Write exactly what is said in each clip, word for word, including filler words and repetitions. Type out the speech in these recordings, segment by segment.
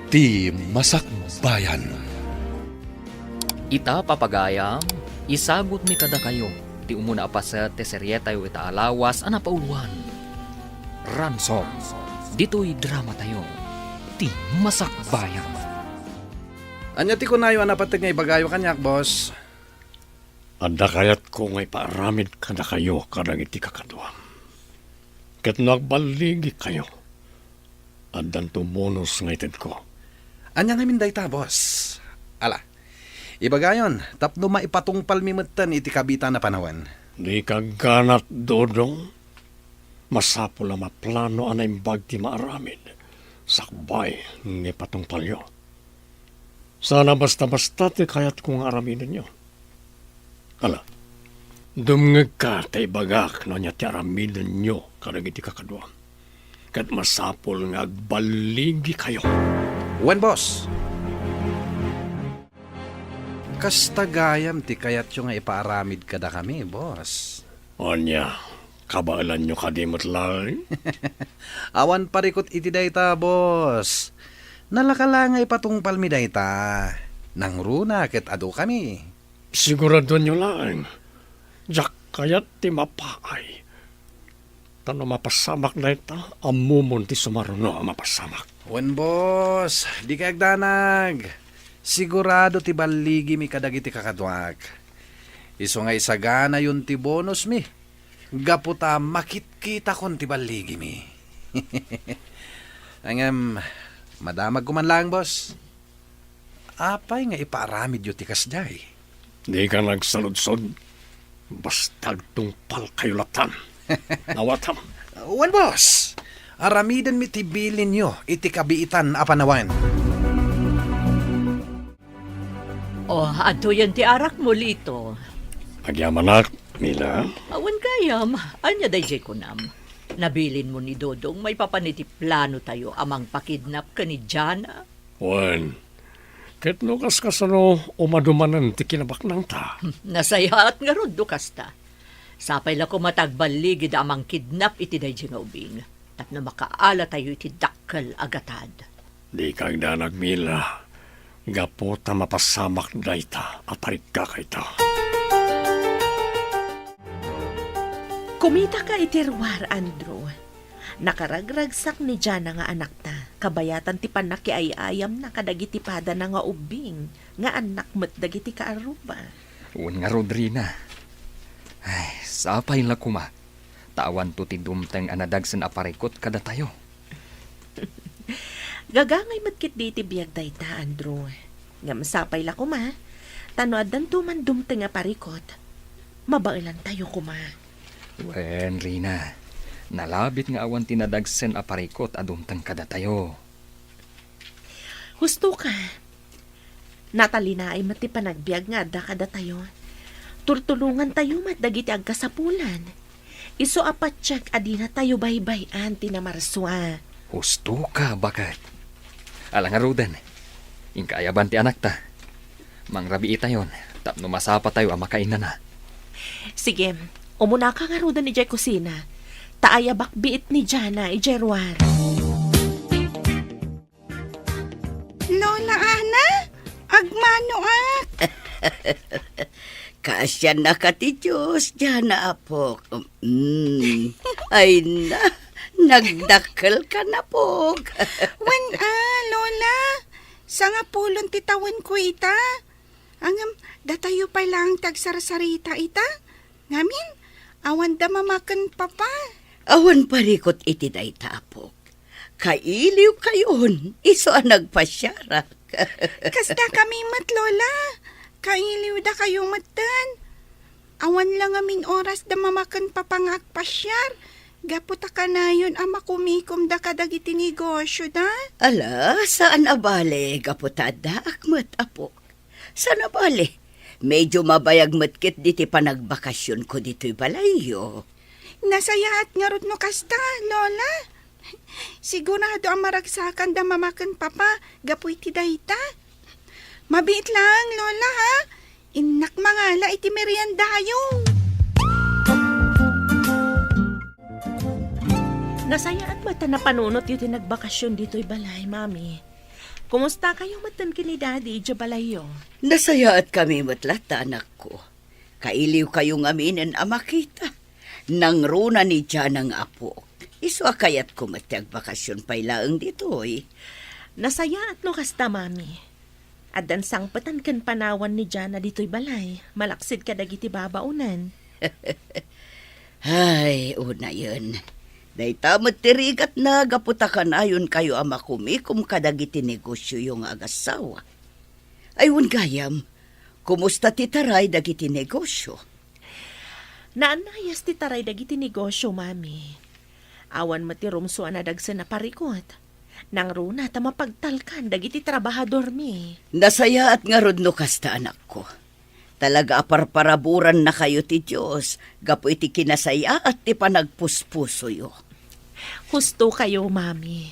Ti Masakbayan. Ita, papagayam, isagutmi kadakayo ti umuna a paset ti serietayo ita a lawas a napauluan, Ransom. Ditoy dramatayo, Ti Masakbayan. Ania ti kunayo a napateg nga ibagayo kaniak, boss? Adda kayatko nga ipaaramid kadakayo kadagiti kakaduam. Ket no agballigikayo, addanto bonus nga itedko. Ania ngamin dayta, boss? Ala, ibagayon tapno maipatungpalmi metten iti kabiitan a panawen. Dika agganat, Dodong. Masapul a maplano a naimbag ti maaramid sakbay nga ipatungpalyo. Saan a basta-basta ti kayatko nga aramidenyo. Ala, dumngegka ta ibagak no ania ti aramidenyo kadagiti kakaduam. Ket masapul nga agballigikayo. Wen, boss. Kasta gayam ti kayatyo nga ipaaramid kadakami, boss. Ania, kabaelanyo kadi met laeng? Awan parikut iti dayta, boss. Nalaka la nga ipatungpalmi dayta. Nangruna ket adukami. Siguradoanyo laeng, diak kayat ti mapaay. Ta no mapasamak dayta, ammomon ti sumaruno a mapasamak. Wen, boss, dika agdanag. Sigurado ti balligimi kadagiti kakaduak. Isu nga isaganayon ti bonusmi, gapu ta makitkitakon ti balligimi. Ngem, madamagko man laeng, boss. Apay nga ipaaramidyo ti kasdiay? Dika nagsaludsod. Basta agtungpalkayo lattan. Awatam. Wen, boss. Aramidenmi ti bilinyo iti kabiitan a panawen. O, adtoyen ti arakmo, Lito. Agyamanak, Mila. Awan gayam. Ania daydiay kunam? Nabilinmo ni Dodong maipapan iti planotayo a mangpakidnap ken ni Jana? Wen, ket no kaskasano, umadu manen ti kinabaknangta. Nasayaat ngarud no kasta. Sapay la koma ta agballigida a mangkidnap iti daydiay nga ubing, tapno makaalatayo iti dakkel a gatad. Dika agdanag, Mila, gapu ta mapasamak dayta a parikkaka ita. Kumitaka iti ruar, Andrew. Nakaragragsak ni Jana nga anakta, kabayatan ti pannakiay-ayamna kadagiti padana nga ubbing nga annak met dagiti kaarruba. Wen ngarud, Rina. Ay, sapay la koma ta awanto ti dumteng a nadagsen a parikut kadatayo. Gagangay met ketdi iti biag dayta, Andrew. Ngem sapay la koma, ta no addanto man dumteng a parikut, mabaelantayo koma. Wen, Rina, nalabit nga awan ti nadagsen a parikut a dumteng kadatayo. Husto ka. Natalinaay met ti panagbiag nga adda kadatayo. Tultulongantayo met dagiti agkasapulan. Isu a patiek a dinatayo baybay-an ti namarsua. Husto ka, baket. Ala ngaruden, inka ayaban ti anakta. Mangrabiitayon tapno masapatayo a makainnana. Sige, umunaka ngaruden idiay kusina, ta ayabak biit ni Jana idiay ruar. Lola Ana, agmanoak. Kaasiannaka ti Dios, Jana, apok. Mm. Ay na, nagdakkelka, apok. Wen a, Lola, sangapulon ti tawenko ita. Ngem, datayo pay laeng ti agsarsarita ita. Ngamin, awan da mama ken papa. Awan parikut iti dayta, apok. Kailiwkayon, isu a nagpasiarak. Kasdakami met, Lola. Kailiwdakayo metten. Awan la ngamin oras da mama ken papa nga agpasiar, gapu ta kanayon a makumikomda kadagiti negosioda. Ala, saan a bale, gapu ta addaak met, apok. Saan a bale, medio mabayag met ketdi ti panagbakasionko ditoy balayyo. Nasayaat ngarud no kasta, Lola. Sigurado a maragsakanda mama ken papa gapu iti dayta. Mabiit laeng, Lola, ha? Innak mangala iti meriendayo. Nasayaat met ta napanunotyo ti nagbakasion ditoy balay, Mami. Kumustakayo metten ken ni Daddy idiay balayyo? Nasayaatkami met latta, anakko. Kailiwkayo ngaminen a makita. Nangruna ni Jana nga apuek. Isu a kayatko met ti agbakasyon pay laeng ditoy. Nasayaat no kasta, Mami. Addan sangpetan ken panawan ni Jana ditoy balay, malaksid kadagiti babaonan. Ay, unayen. Dayta met ti rigatna gapu ta kanayonkayo a makumikom kadagiti negosioyo nga agassawa. Ay, wen gayam, kumusta ti taray dagiti negosio? Naannayas ti taray dagiti negosio, Mami. Awan met ti rumsua a nadagsen a parikut. Nangruna ta mapagtalkan dagiti trabahadormi. Nasayaat ngarud no kasta, anakko. Talaga a parparaburannakayo ti Dios gapu iti kinasayaat ti panagpuspusoyo. Hustokayo, Mami.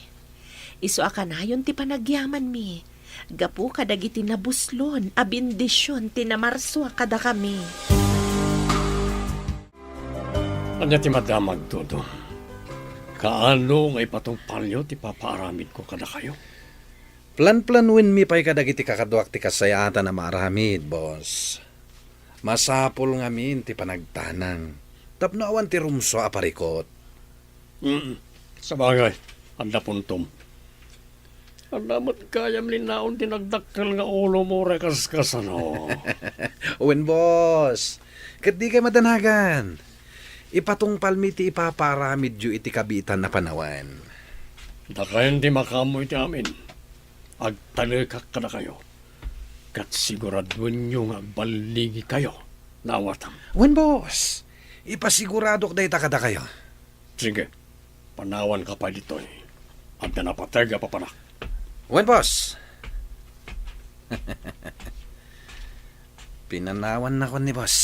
Isu a kanayon ti panagyamanmi gapu kadagiti nabuslon a bendision ti namarsua kadakami. Ania ti madamag, Dodong? Kaano nga ipatungpalyo ti papaaramidko kadakayo? Planplanoenmi pay kadagiti kakaduak ti kasayaatan a maaramid, boss. Masapul ngamin ti panagtanang tapno awan ti rumsua a parikut. Mm, sabagay, adda puntom. Adda met gayam linnaon ti nagdakkel nga ulomo, uray kas-, kasano? Wen, boss. Ket dikay madanagan. Ipatungpalmi ti ipapaaramidyo iti kabiitan a panawen. Dakayon ti makaammo iti amin. Agtalekak kadakayo, ket siguraduenyo nga agballigikayo no awatam. Wen, boss. Ipasiguradok dayta kadakayo. Sige, panawanka pay ditoy. Adda napateg a papanak. Wen, boss. Pinanawannakon ni boss.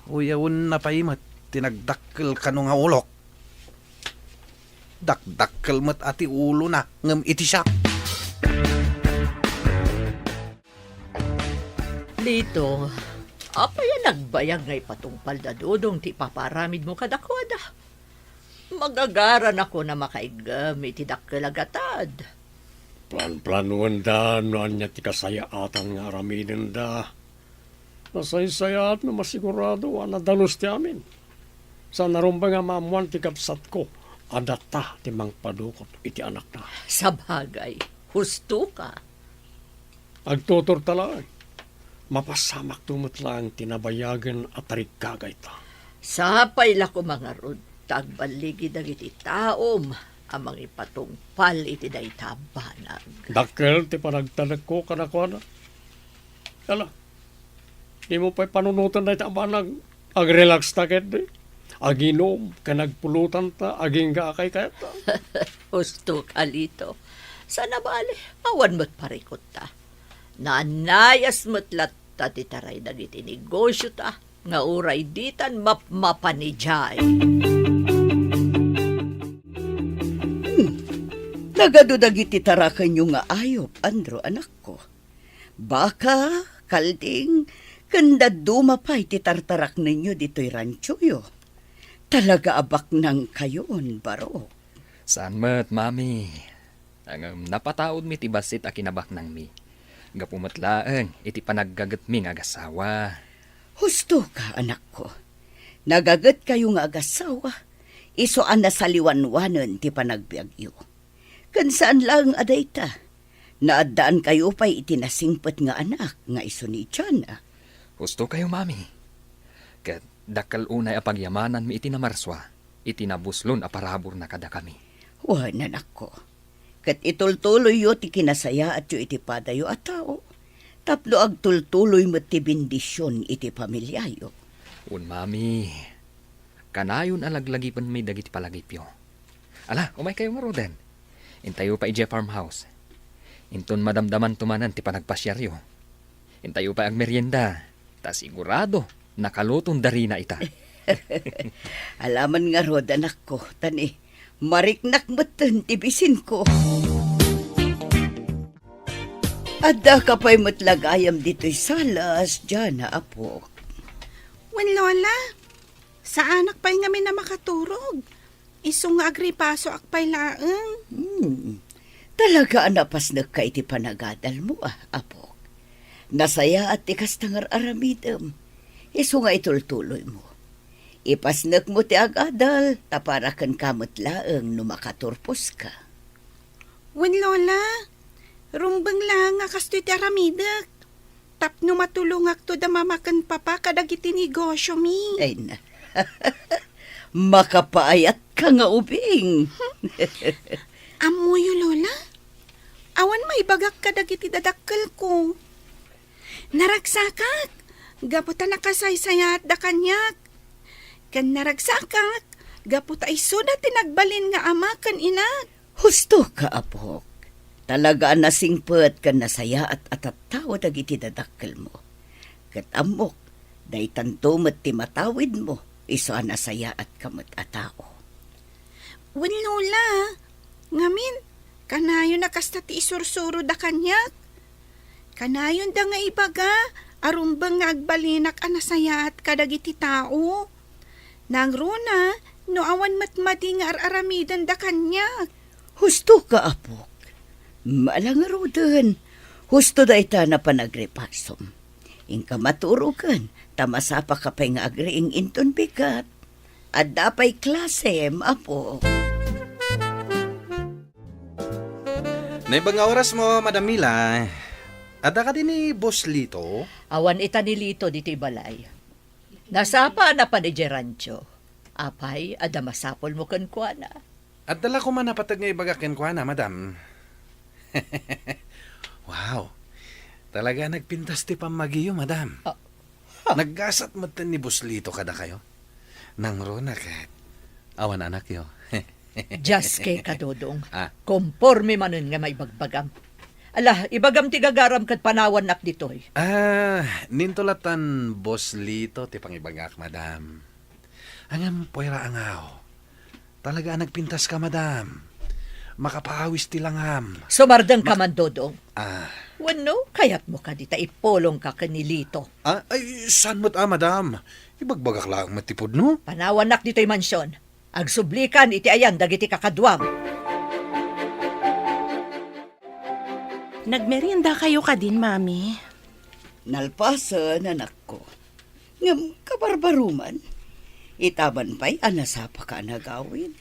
Uyawenna pay met ti nagdakkel kano nga ulok. Dakdakkel met a ti ulona ngem iti siak. Lito, apay a nagbayag nga ipatungpal da Dodong ti ipapaaramidmo kadakuada? Magagaranakon a makaiggem iti dakkel a gatad. Planplanoenda no ania ti kasayaatan nga aramidenda. Nasaysayaat no masigurado a nadalus ti amin. Saan a rumbeng a maammoan ti kabsatko a data ti mangpadukot iti anakna. Sabagay, hustoka. Agtuturta laeng. Mapasamakto met laeng ti nabayagen a tariggagayta. Sapay la koma ngarud ta agballigi dagiti taom a mangipatungpal iti dayta a banag. Dakkel ti panagtalekko kadakuada. Ala, dimo pay panunoten dayta a banag. Agrelax ta ketdi. Aginom ken agpulotanta agingga a kaykayatta. Husto, Kalito. Saan a bale, awan met parikutta. Naannayas met latta ti taray dagiti negosiota nga uray ditan mapmapan idiay. Hmm. Nagadu dagiti tarakenyo nga ayup, Andrew, anakko. Baka, kalding, ken dadduma pay ti tartaraknenyo ditoy ranchoyo. Talaga a baknangkayon, barok. Saan met, Mami. Ngem napataudmi ti bassit a kinabaknangmi. Gapu met laeng iti panaggagetmi nga agasawa. Hustoka, anakko. Nagagetkayo nga agasawa, isu a nasaliwanwanen ti panagbiagyo. Ken saan laeng a dayta, naaddaankayo pay iti nasingpet nga anak nga isu ni Jana. Hustokayo, Mami. Ket dakkel unay a pagyamananmi iti namarsua, iti nabuslon a paraburna kadakami. Wen, anakko. Ket itultuloyyo ti kinasayaatyo iti padayo a tao, tapno agtultuloy met ti bendision iti familiayo. Wen, Mami. Kanayon a laglagipenmi dagiti palagipyo. Ala, umaykayo ngaruden. Intayo pay idiay farmhouse. Inton madamdamanto manen ti panagpasiaryo. Intayo pay agmerienda. Ta sigurado, nakaluton darina ita. Alaman ngarud, anakko, ta ni, mariknak metten ti bisinko. Addaka pay met la gayam ditoy salas, Jana, apo. Wen, Lola, saanak pay ngamin a makaturog. Isu nga agripasoak pay laeng. Hmm. Talaga a napasnekka iti panagadalmo, a, apok. Nasayaat ti kasta nga ar-aramidem. Isu nga itultuloymo. Ipasnekmo ti agadal, ta para kenka met laeng no makaturposka. Wen, Lola, rumbeng laeng a kastoy ti aramidek. Tapno matulongakto da mama ken papa kadagiti negosyomi. Ay na. Makapaayatka nga ubing. Ammoyo, Lola? Awan maibagak kadagiti dadakkelko. Naragsakak, gapu ta nakasaysayaatda kaniak. Ken naragsakak, gapu ta isuda ti nagbalin nga ama ken inak. Husto ka, apok. Talaga a nasingpet ken nasayaat a tattao dagiti dadakkelmo. Ket ammok, daytanto met ti matawidmo, isu a nasayaatka met a tao. Wen, Lola, ngamin, kanayon a kasta ti isursuroda kaniak. Kanayonda nga ibaga a rumbeng nga agbalinak a nasayaat kadagiti tao. Nangruna, no awan met madi nga ar-aramidenda kaniak. Husto ka, apok. Mala ngaruden, husto dayta a panagripasom. Inka maturogen, ta masapaka pay nga agriing inton bigat. Adda pay klasem, apok. Naimbag nga orasmo, Madam Mila. Adda kadi ni Boss Lito? Awan ita ni Lito ditoy balay. Nasapa a napan idiay rancho. Apay, adda masapulmo kenkuana? Adda la koma napateg nga ibaga kenkuana, madam. Wow! Talaga a nagpintas ti pammagiyo, madam. Ah, ha? Naggasat metten ni Boss Lito kadakayo. Nangruna ket awan anakyo. Diaske ka, Dodong. Ah. Komporme manen nga maibagbagam. Ala, ibagam ti gagaram ket panawannak ditoy. Ah, ninto latan Boss Lito ti pangibagak, madam. Ngem, pay raangaw. Talaga a nagpintas ka, madam. Makapaawis ti langam. Sumardeng ka man, Dodong. Ah. Wenno, kayatmo kadi ta ipulongka ken ni Lito? Ah, ay, saan met a, madam? Ibagbagak laeng met ti pudno. Panawannak ditoy mansion. Agsublikan iti ayan dagiti kakaduam. Nagmeriendakayo kadin, Mami? Nalpasen, anakko. Ngem kabarbaruman, itaban pay a nasapaka a nagawid.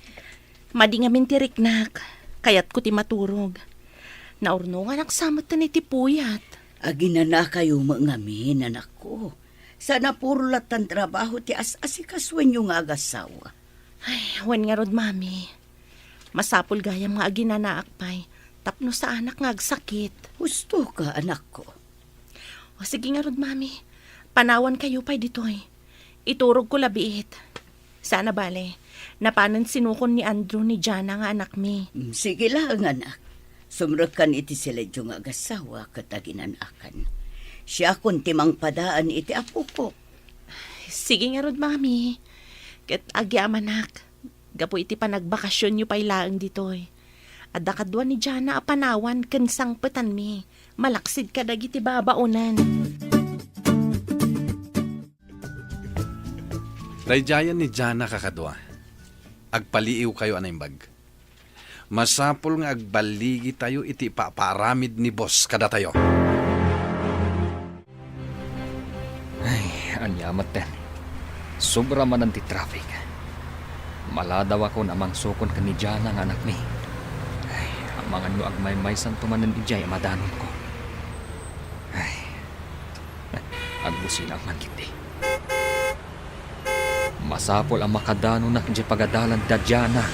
Madi ngamin ti riknak, kayatko ti maturog. Naurnonganak sa metten iti puyat. Aginanakayo met ngamin, anakko. Saan a puro lattan trabaho ti as-asikasuenyo nga agassawa. Ay, wen ngarud, Mami. Masapul gayam nga aginanaak pay tapno saanak nga agsakit. Husto ka, anakko. O, sige ngarud, Mami. Panawankayo pay ditoy. Iturogko la biit. Saan a bale, napanen sinukon ni Andrew ni Jana nga anakmi. Mm, sige laeng, anak. Sumrekkan iti siledyo nga agassawa ket aginanakan. Siakon ti mangpadaan iti apokok. Sige ngarud, Mami. Ket agyamanak, gapu iti panagbakasionyo pay laeng ditoy. Adda kadua ni Jana a panawan ken sangpetanmi, malaksid kadagiti babaonen. Daydiayen ni Jana, kakadua. Agpaliiwkayo a naimbag. Masapul nga agballigitayo iti ipapaaramid ni boss kadatayo. Ay, ania metten. Sobra manen ti traffic. Maladawakon a mangsukon ken ni Jana nga anakmi. Ay, amangan no agmaymaysanto manen idiay a madanonko. Ay, agbusinak man ketdi. Masapul a makadanonak idiay pagadalan da Jana.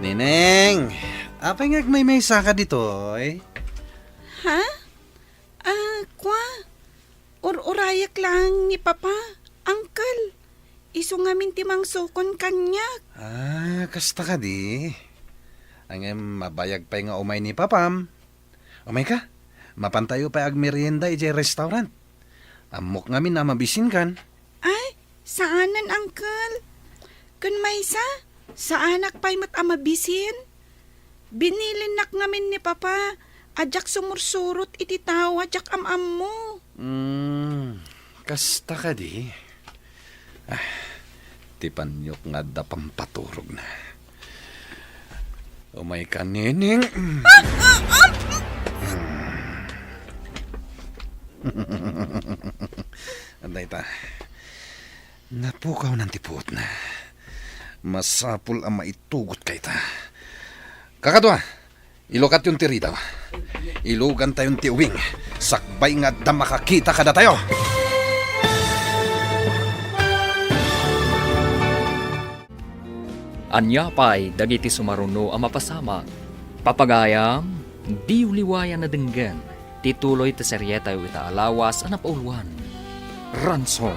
Neneng, apay nga agmaymaysaka ditoy? Ha? Ah, kua, ur-urayak laeng ni Papa, Uncle. Isu ngamin ti mangsukon kaniak. Ah, kasta kadi. Ngem mabayag pay nga umay ni Papam. Umayka, mapantayo pay agmerienda idiay restaurant. Ammok ngamin a mabisinkan. Ay, saanen, Uncle. Ken maysa, saanak pay met a mabisin. Binilinnak ngamin ni Papa a diak sumursurot iti tao a diak am-ammo. Hmm, kasta kadi. Ah, ti paniok nga adda pampaturogna. Umayka, Neneng. Dayta. Napukawnan ti puotna. Masapul a maitugotka ita. Kakadua, ilukatyon ti ridaw. Ilugantayon ti uwing. Sakbay nga adda makakita kadatayo. Ania pay dagiti sumaruno a mapasamak? Papagayam, diyo liwayan a denggen ti tuloy ti serietayo ita a lawas a napauluan, Ransom.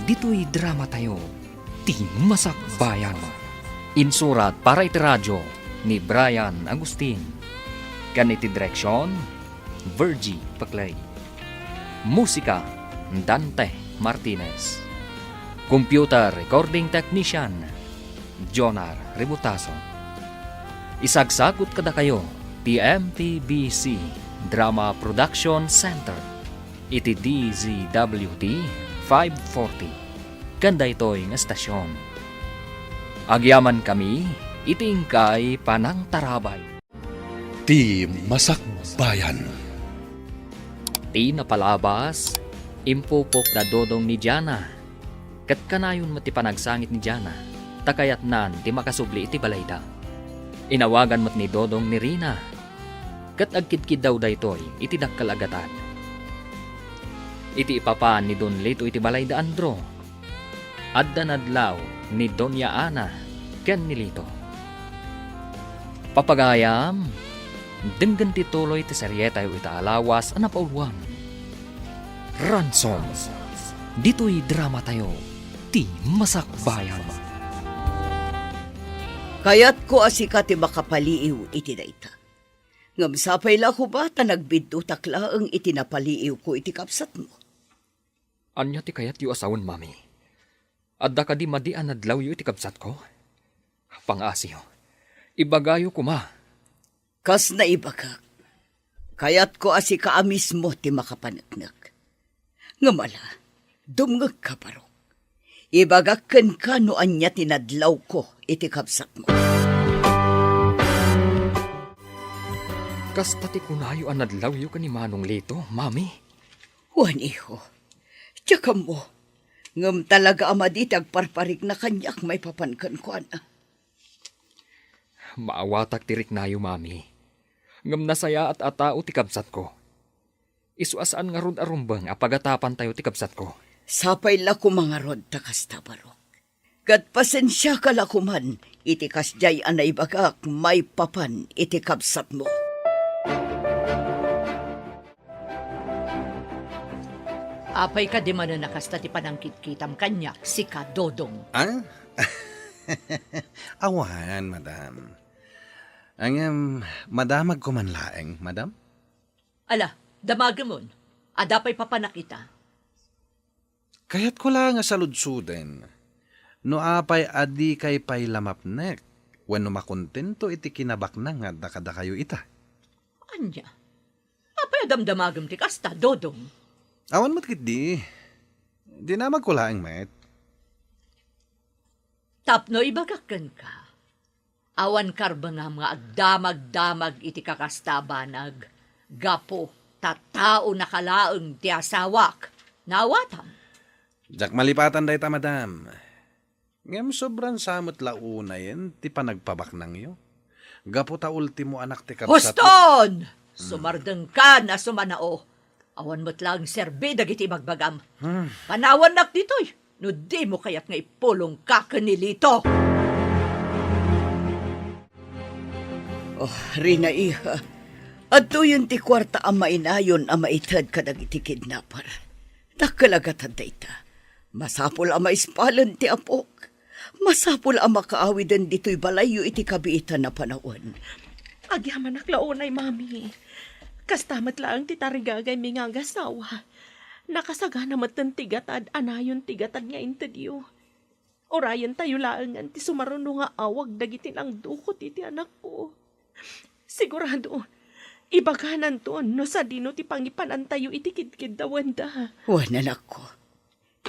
Ditoy dramatayo, Ti Masakbayan. Insurat para iti radio ni Brian Agustin. Ken iti direksion, Virgie Paclay. Musika, Dante Martinez. Computer recording technician, Jonar Ributaso. Isagsagut kadakayo ti M P B C Drama Production Center iti D Z W T five forty ken daytoy nga estasion. Agyamankami iti inkay panangtarabay. Ti Masakbayan. Ti napalabas, impupok da Dodong ni Diana. Ket kanayon met ti panagsangit ni Diana, ta kayatnan ti makasubli iti balayda. Inawagan met ni Dodong ni Rina, ket agkidkiddaw daytoy iti dakkel a gatad. Iti ipapan ni Don Lito iti balayda Andro, adda nadlaw ni Doña Ana ken ni Lito. Papagayam, denggen ti tuloy ti serietayo ita a lawas a napauluan, Ransom. Ditoy dramatayo, Ti Masakbayan. Kayatko a sika ti makapaliiw iti dayta. Ngem sapay la koma ta nagbiddutak laeng iti napaliiwko iti kabsatmo. Ania ti kayatyo a sawen, Mami? Adda kadi madi a nadlawyo iti kabsatko? Pangngasiyo, ibagayo koma. Kas naibagak, kayatko a sika a mismo ti makapaneknek. Ngem ala, dumngegka, Barok. Ibagak kenka no ania ti nadlawko iti kabsatmo. Kasta ti kunayo a nadlawyo ken ni Manong Lito, Mami? Wen, iho. Diak ammo. Ngem talaga a madi ti agparparikna kaniak maipapan kenkuana. Maawatak ti riknayo, Mami. Ngem nasayaat a tao ti kabsatko. Isu a saan ngarud a rumbeng a pagatapantayo ti kabsatko. Sapay la koma ngarud ta kasta, Barok. Ket pasensiaka la koman iti kasdiay a naibagak maipapan iti kabsatmo. Apay kadi manen a kasta ti panangkitkitam kaniak, sika, Dodong? Ah? Awan, madam. Ngem, madamagko man laeng, madam? Ala, damagemon. Adda pay papanak ita? Kayatko la nga saludsoden no apay a dikay pay la mapnek wenno makontento iti kinabaknang nga adda kadakayo ita. Ania? Apay a damdamagem ti kasta, Dodong? Awan met ketdi. Dinamagko laeng met. Tapno ibagak kenka, awan karbengam nga agdamagdamag iti kakasta a banag, gapu ta taonaka laeng ti asawak. Naawatam? Diak malipatan dayta, madam. Ngem sobran sa met la unayen ti panagpabaknangyo. Gapu ta ultimo anak ti kabsat. Huston! Hmm. Sumardengkan a sumanao. Awan met laeng serbi dagiti ibagbagam. Hmm. Panawannak ditoy, no dimo kayat nga ipulongka ken ni Lito. Oh, Rina, iha, adtoyen ti kuarta a mainayon a maited kadagiti kidnapper. Dakkel a gatad dayta. Masapul a maispalen ti apok. Masapul a makaawiden ditoy balayyo iti kabiitan a panawen. Agyamanak la unay, Mami. Kasta met laeng ti tarigagaymi nga agasawa. Nakasagana metten ti gatad a nayon ti gatad nga intedyo. Urayentayo laengen ti sumaruno nga awag dagiti nangdukot iti anakko. Sigurado, ibagananton no sadino ti pangipanantayo iti kidkiddawenda. Wen, anakko,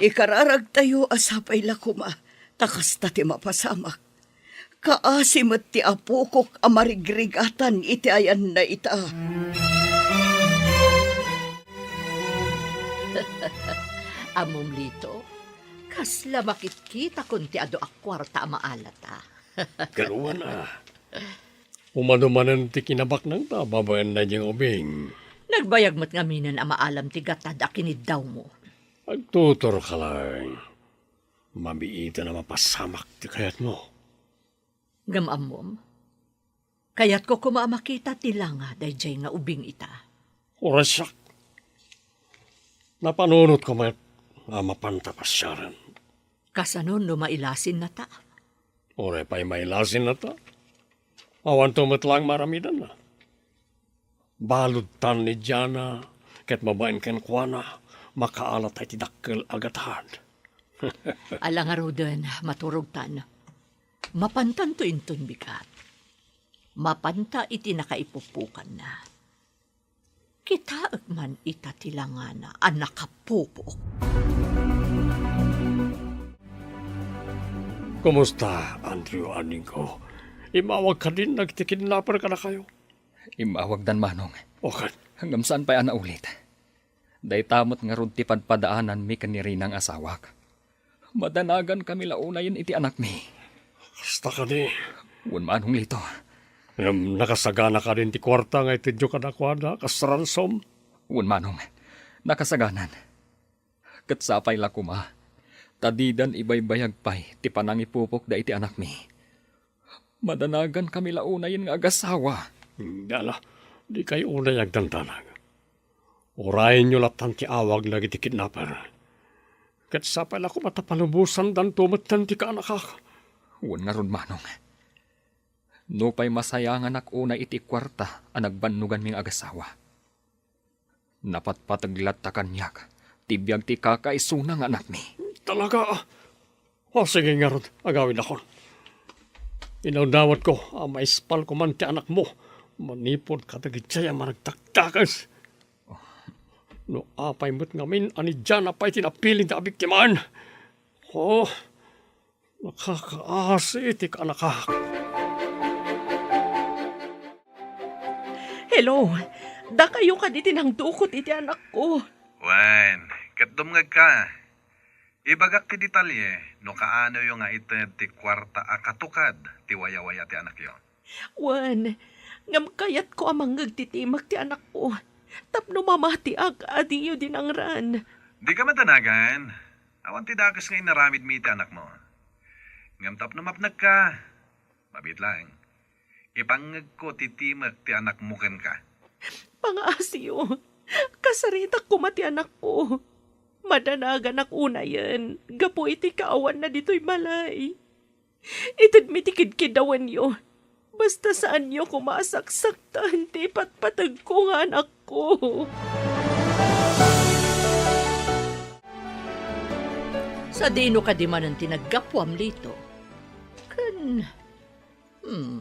ikararagtayo a sapay la koma ta kasta ti mapasamak. Kaasi met ti apokok a marigrigatan iti ayanna ita. Ammom, Lito, kasla makitkitakon ti adu a kuarta a maalata. Kaluana. Umadu manen ti kinabaknangta babaen daydiay nga ubing. Nagbayag met ngaminen a maalam ti gatad a kiniddawmo. Agtuturka laeng. Mamiitan a mapasamak ti kayatmo. Ngem ammom, kayatko koma a makita ti langa daydiay nga ubing ita. Uray siak. Napanunotko met a mapanta pasiaren. Kasano no mailasinnata? Uray pay mailasinnata. Awanto met laeng maaramidanna. Baludtan ni Diana, ket mabain kenkuana, makaalatay ti dakkel a gatad. Ala ngaruden, maturogtan. Mapantanto inton bigat. Mapanta iti nakaipupokanna. Kitaek man ita ti langana a nakapupok. Kumusta, Andrew, aningko? Immawag kadin dagiti kidnapper kadakayo? Immawagdan, Manong. O ket? Ngem saan pay a naulit. Dayta met ngarud ti padpadaananmi ken ni Rinang asawak. Madanagankami la unayen iti anakmi. Kasta kadi? Wen, Manong Lito. Ngem nakasagana kadin ti kuarta nga itedyo kadakuada kas ransom? Wen, Manong. Nakasaganan. Ket sapay la koma, ta didan ibaybayag pay ti panangipupokda iti anakmi. Madanagankami la unayen nga agasawa. Ala, dikay unay agdandanag. Urayenyo lattan ti awag dagiti kidnapper. Ket sapay la koma ta palubosandanto metten ti kaanakak. Wen ngarud, Manong. Nupay masayanganak unay iti kuarta a nagbannoganmi nga agasawa, napatpateg latta kaniak ti biag ti kakaisuna nga anakmi. Talaga? O, sige ngarud, agawidakon. Inawdawatko a maispal koman ti anakmo manipud kadagiti a managdakdakes. No apay met ngamin a ni Diana pay ti napili nga abiktimaan. O, nakakaasi ti kaanakak. Hello, dakayo kadi ti nangdukot iti anakko. Wen, ket dumngegka. Ibagak ti detalye no kaanoyo nga ited ti kuarta a katukad ti wayawaya ti anakyo. Wen, ngem kayatko a mangngeg ti timek ti anakko tapno mamatiak a diyo dinangran. Dika madanagan. Awan ti dakes nga inaramidmi iti anakmo. Ngem tapno mapnekka, mabiit laeng. Ipangngegko ti timek ti anakmo kenka. Pangaasiyo, kasaritak koma ti anakko. Madanaganak unayen gapu iti kaawanna ditoy balay. Itedmi ti kidkiddawenyo. Basta saanyo koma a saksaktan ti ipatpategko nga anakko. Sadino kadi manen ti naggapuam, Lito? Ken, hmm,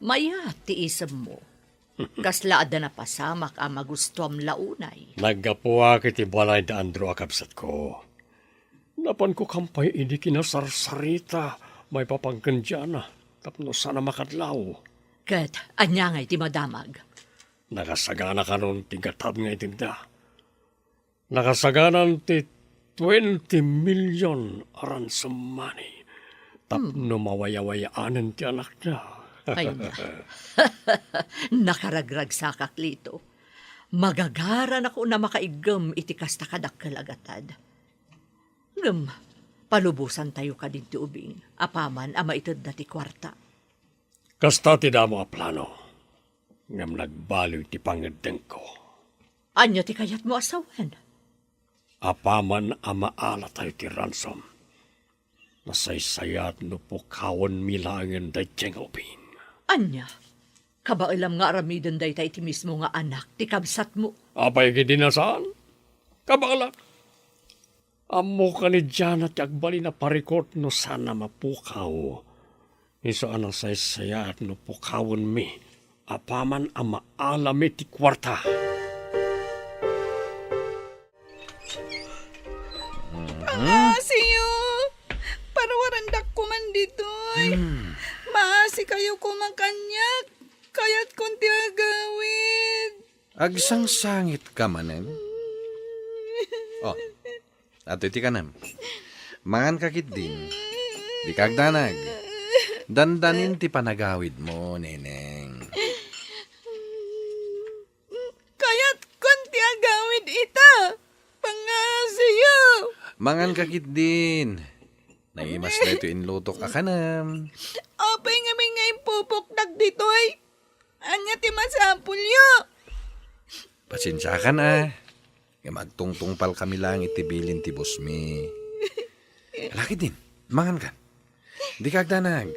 mayat ti isemmo. Kasla adda napasamak a magustuam la unay. Naggapuak iti balay da Andrew a kabsatko. Napanko kampay idi kinasarsarita maipapan ken Diana tapno saan a makadlaw. Ket ania ngay ti madamag? Nakasagana kanon ti gatad nga itedda. Nakasaganan ti twenty million a ransom money tapno mawayawayaanen ti anakna. Ay na. Nakaragragsakak, Lito. Magagaranak a makaiggem iti kasta kadakkel a gatad. Ngem, palubosantayo kadin ti ubing, apaman a maitedda ti kuarta. Kasta ti damo a plano, ngem nagbaliw ti pangngeddengko. Ania ti kayatmo a sawen? Apaman a maalatayo ti ransom, nasaysayaat no pukawenmi laengen daydiay nga ubing. Ania? Kabaelam nga aramiden dayta iti mismo nga anak ti kabsatmo? Apay kadi a saan? Kabaelak. Ammok a ni Diana ti agbalin a parikut no saan a mapukaw. Isu a nasaysayaat no pukawenmi apaman a maalami ti kuarta. Pangasiyo! Parwarandak koman ditoy. Hmm. Sikayo koma kaniak, kayatkon ti agawid. Agsangsangitka manen? Oh, adtoy ti kanem. Manganka ketdin. Dika agdanag. Dandanin ti panagawidmo, Neneng. Kayatkon ti agawid ita. Pangngaasim. Manganka ketdin. Naimas daytoy inlutok a kanem. Apay ngamin nga impupoktak ditoy? Ania ti masapulyo? Pasensiakan a. Ngem agtungtungpalkami laeng iti bilin ti bosmi. Ala ketdin, mangankan. Dika agdanag.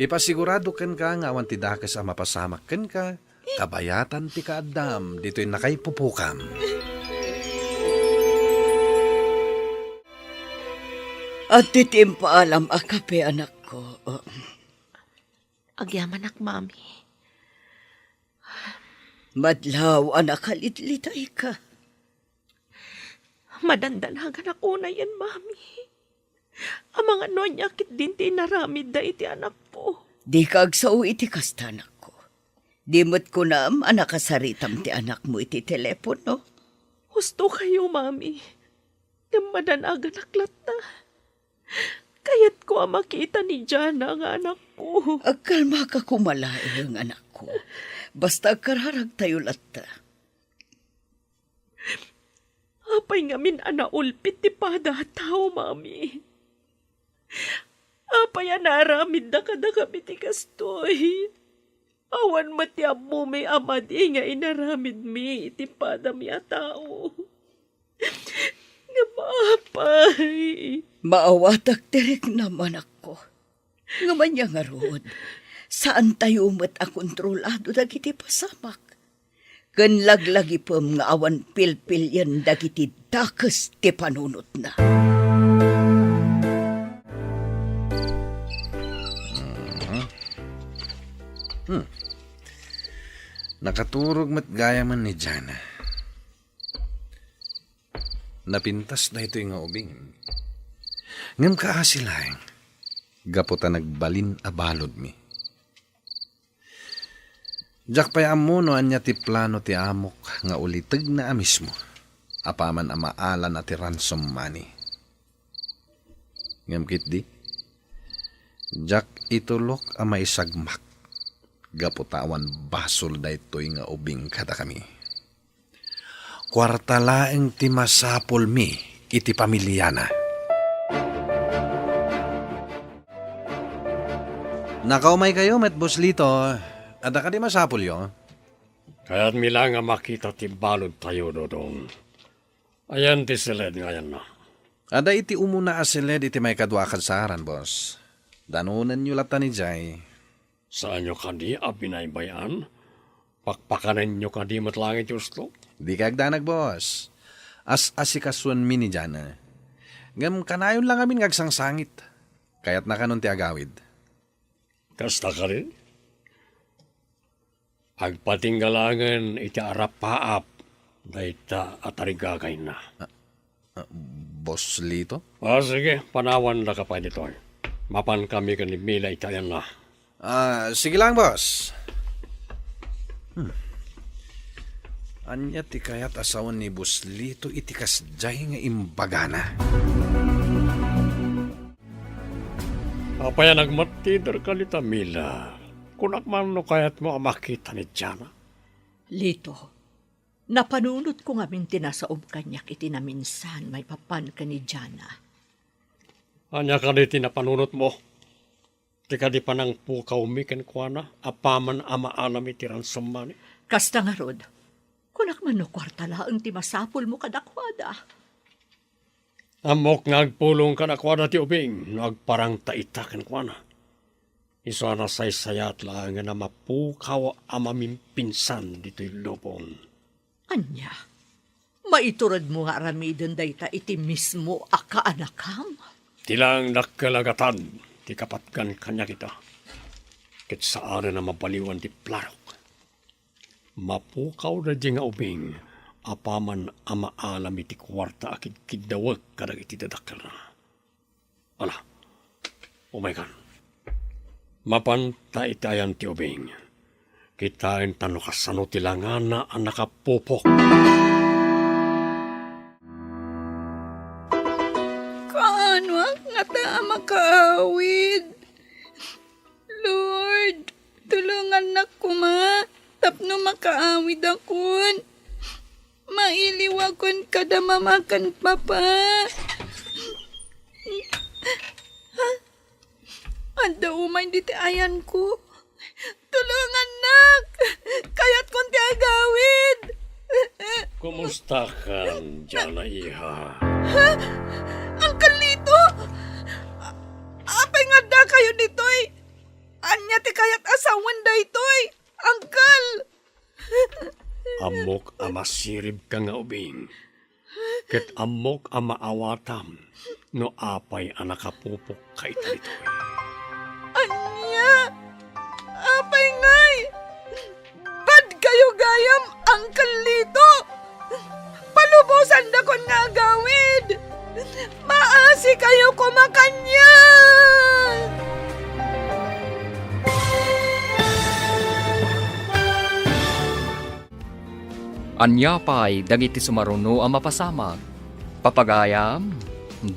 Ipasigurado kenka nga awan ti dakes a mapasamak kenka, kabayatan ti kaaddam ditoy nakaipupokam. Adtoy ti impaalam a kape, anakko. Agyamanak, Mami. Madlaw a nakalitlitayka. Madandanaganak unayen, Mami. Amangan no ania ketdin ti inaramidda iti anakko. Dika agsao iti kasta, anakko. Di met kunam a nakasaritam ti anakmo iti telepono? Husto kayo, Mami. Ngem madanaganak latta. Kayatko a makita ni Jana nga anakko. Agkalmaka koma laeng, anakko. Basta agkararagtayo latta. Apay ngamin a naulpit ti pada a tao, Mami? Apay a naaramidda kadakami ti kastoy? Awan met ti ammomi a madi nga inaramidmi iti padami a tao. Ngem apay? Maawatak ti riknam, anakko. Ngem ania ngarud, saantayo met a kontrolado dagiti pasamak. Ken laglagipem nga awan pilpilien dagiti dakes ti panunotna. Mhm. Hmm. Nakaturog met gayamen ni Jana. Napintas daytoy nga ubing. Ngem kaasi laeng, gapu ta nagbalin a baludmi. Diak pay ammo no ania ti plano ti amok nga ulitegna a mismo, apaman a maalana ti ransom money. Ngem ketdi, diak itulok a maisagmak gapu ta awan basol daytoy nga ubing kadakami. Kuarta laeng ti masapulmi iti pamiliana. Nakaumaykayo met, Boss Lito. Adda kadi masapulyo? Kayatmi la nga makita ti baludtayo, Dodong. Ayan ti siled nga ayanna. Adda iti umuna a siled iti maikadua a kadsaaran, boss. Danonenyo latta ni Jay. Saanyo kadi a binaybay-an? Pakpakanenyo kadi met laeng iti usto? Dika agdanag, boss. As-asikasuenmi ni Jana. Ngem kanayon lang amin nga agsangsangit. Kayatna kanon ti agawid. Kasta kadi? Agpatingga laengen iti arapaap dayta a tarigagayna. Ah, ah, Boss Lito? Ah, sige, panawandaka pay ditoy. Mapankami ken ni Mila iti ayanna. Ah, sige lang, boss. Hmm. Ania ti kayat a sawen ni Boss Lito iti kasdiay nga imbagana? Apay a nagmattiderka dita, Mila? Kunak man no kayatmo a makita ni Jana. Lito, napanunotko ngamin ti nasaom kaniak iti naminsan maipapan ken ni Jana. Ania kadi ti napanunotmo? Ti kadi panangpukawmi kenkuana apaman a maalami ti ransom money? Kasta ngarud, kunak man no kuarta laeng ti masapulmo kadakuada. Ammok nga agpulong kadakuada ti ubing no agparangta ita kenkuana. Isu a nasaysayat laengen a mapukaw a mamimpinsan ditoy lubong. Ania? Maituredmo nga aramiden dayta iti mismo a kaanakam? Ti laeng dakkel a gatad ti kapatgan kaniak ita. Ket saanen a mabaliwan ti planok. Mapukaw daydiay nga ubing apaman a maalami ti kuarta a kidkiddawek kadagiti dadakkelna. Ala, umaykan. Mapanta iti ayan ti ubing. Kitaen ta no kasano ti langana a nakapupok. Kaanoak ngata a makaawid? Lord, tulongannak koma tapno makaawidakon. Mailiwakon kada mama ken papa. Adda umay ditoy ayanko. Tulongannak! Kayatkon ti agawid! Kumustakan, Jana, iha? Ha? Uncle Lito! A-, apay nga addakayo ditoy? Ania ti kayat a sawen daytoy, Uncle? Ammok a masiribka nga ubing, ket ammok a maawatam no apay a nakapupokka ita ditoy. Ania? Apay ngay? Badkayo gayam, Uncle Lito! Palubosandakon nga agawid! Maasikayo koma kaniak! Ania pay dagiti sumaruno a mapasamak? Papagayam,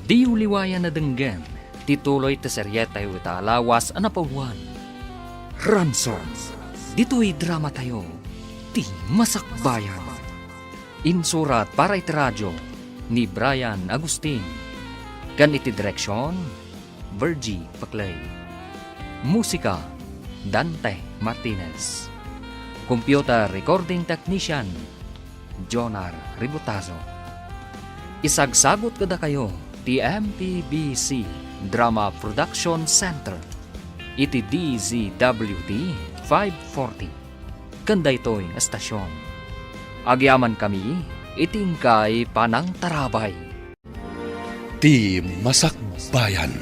diyo liwayan a denggen ti tuloy ti serietayo ita a lawas a napauluan. Ransom, ditoy dramatayo, ti Masakbayan. Insurat para iti radio ni Brian Agustin, ken iti direksion, Virgie Paclay. Musika, Dante Martinez. Computer recording technician, Jonar Ributazo. Isagsagut kadakayo ti M P B C Drama Production Center iti D Z W T five forty. Ken daytoy nga estasion, agyamankami iti inkay panangtarabay. Ti Masakbayan.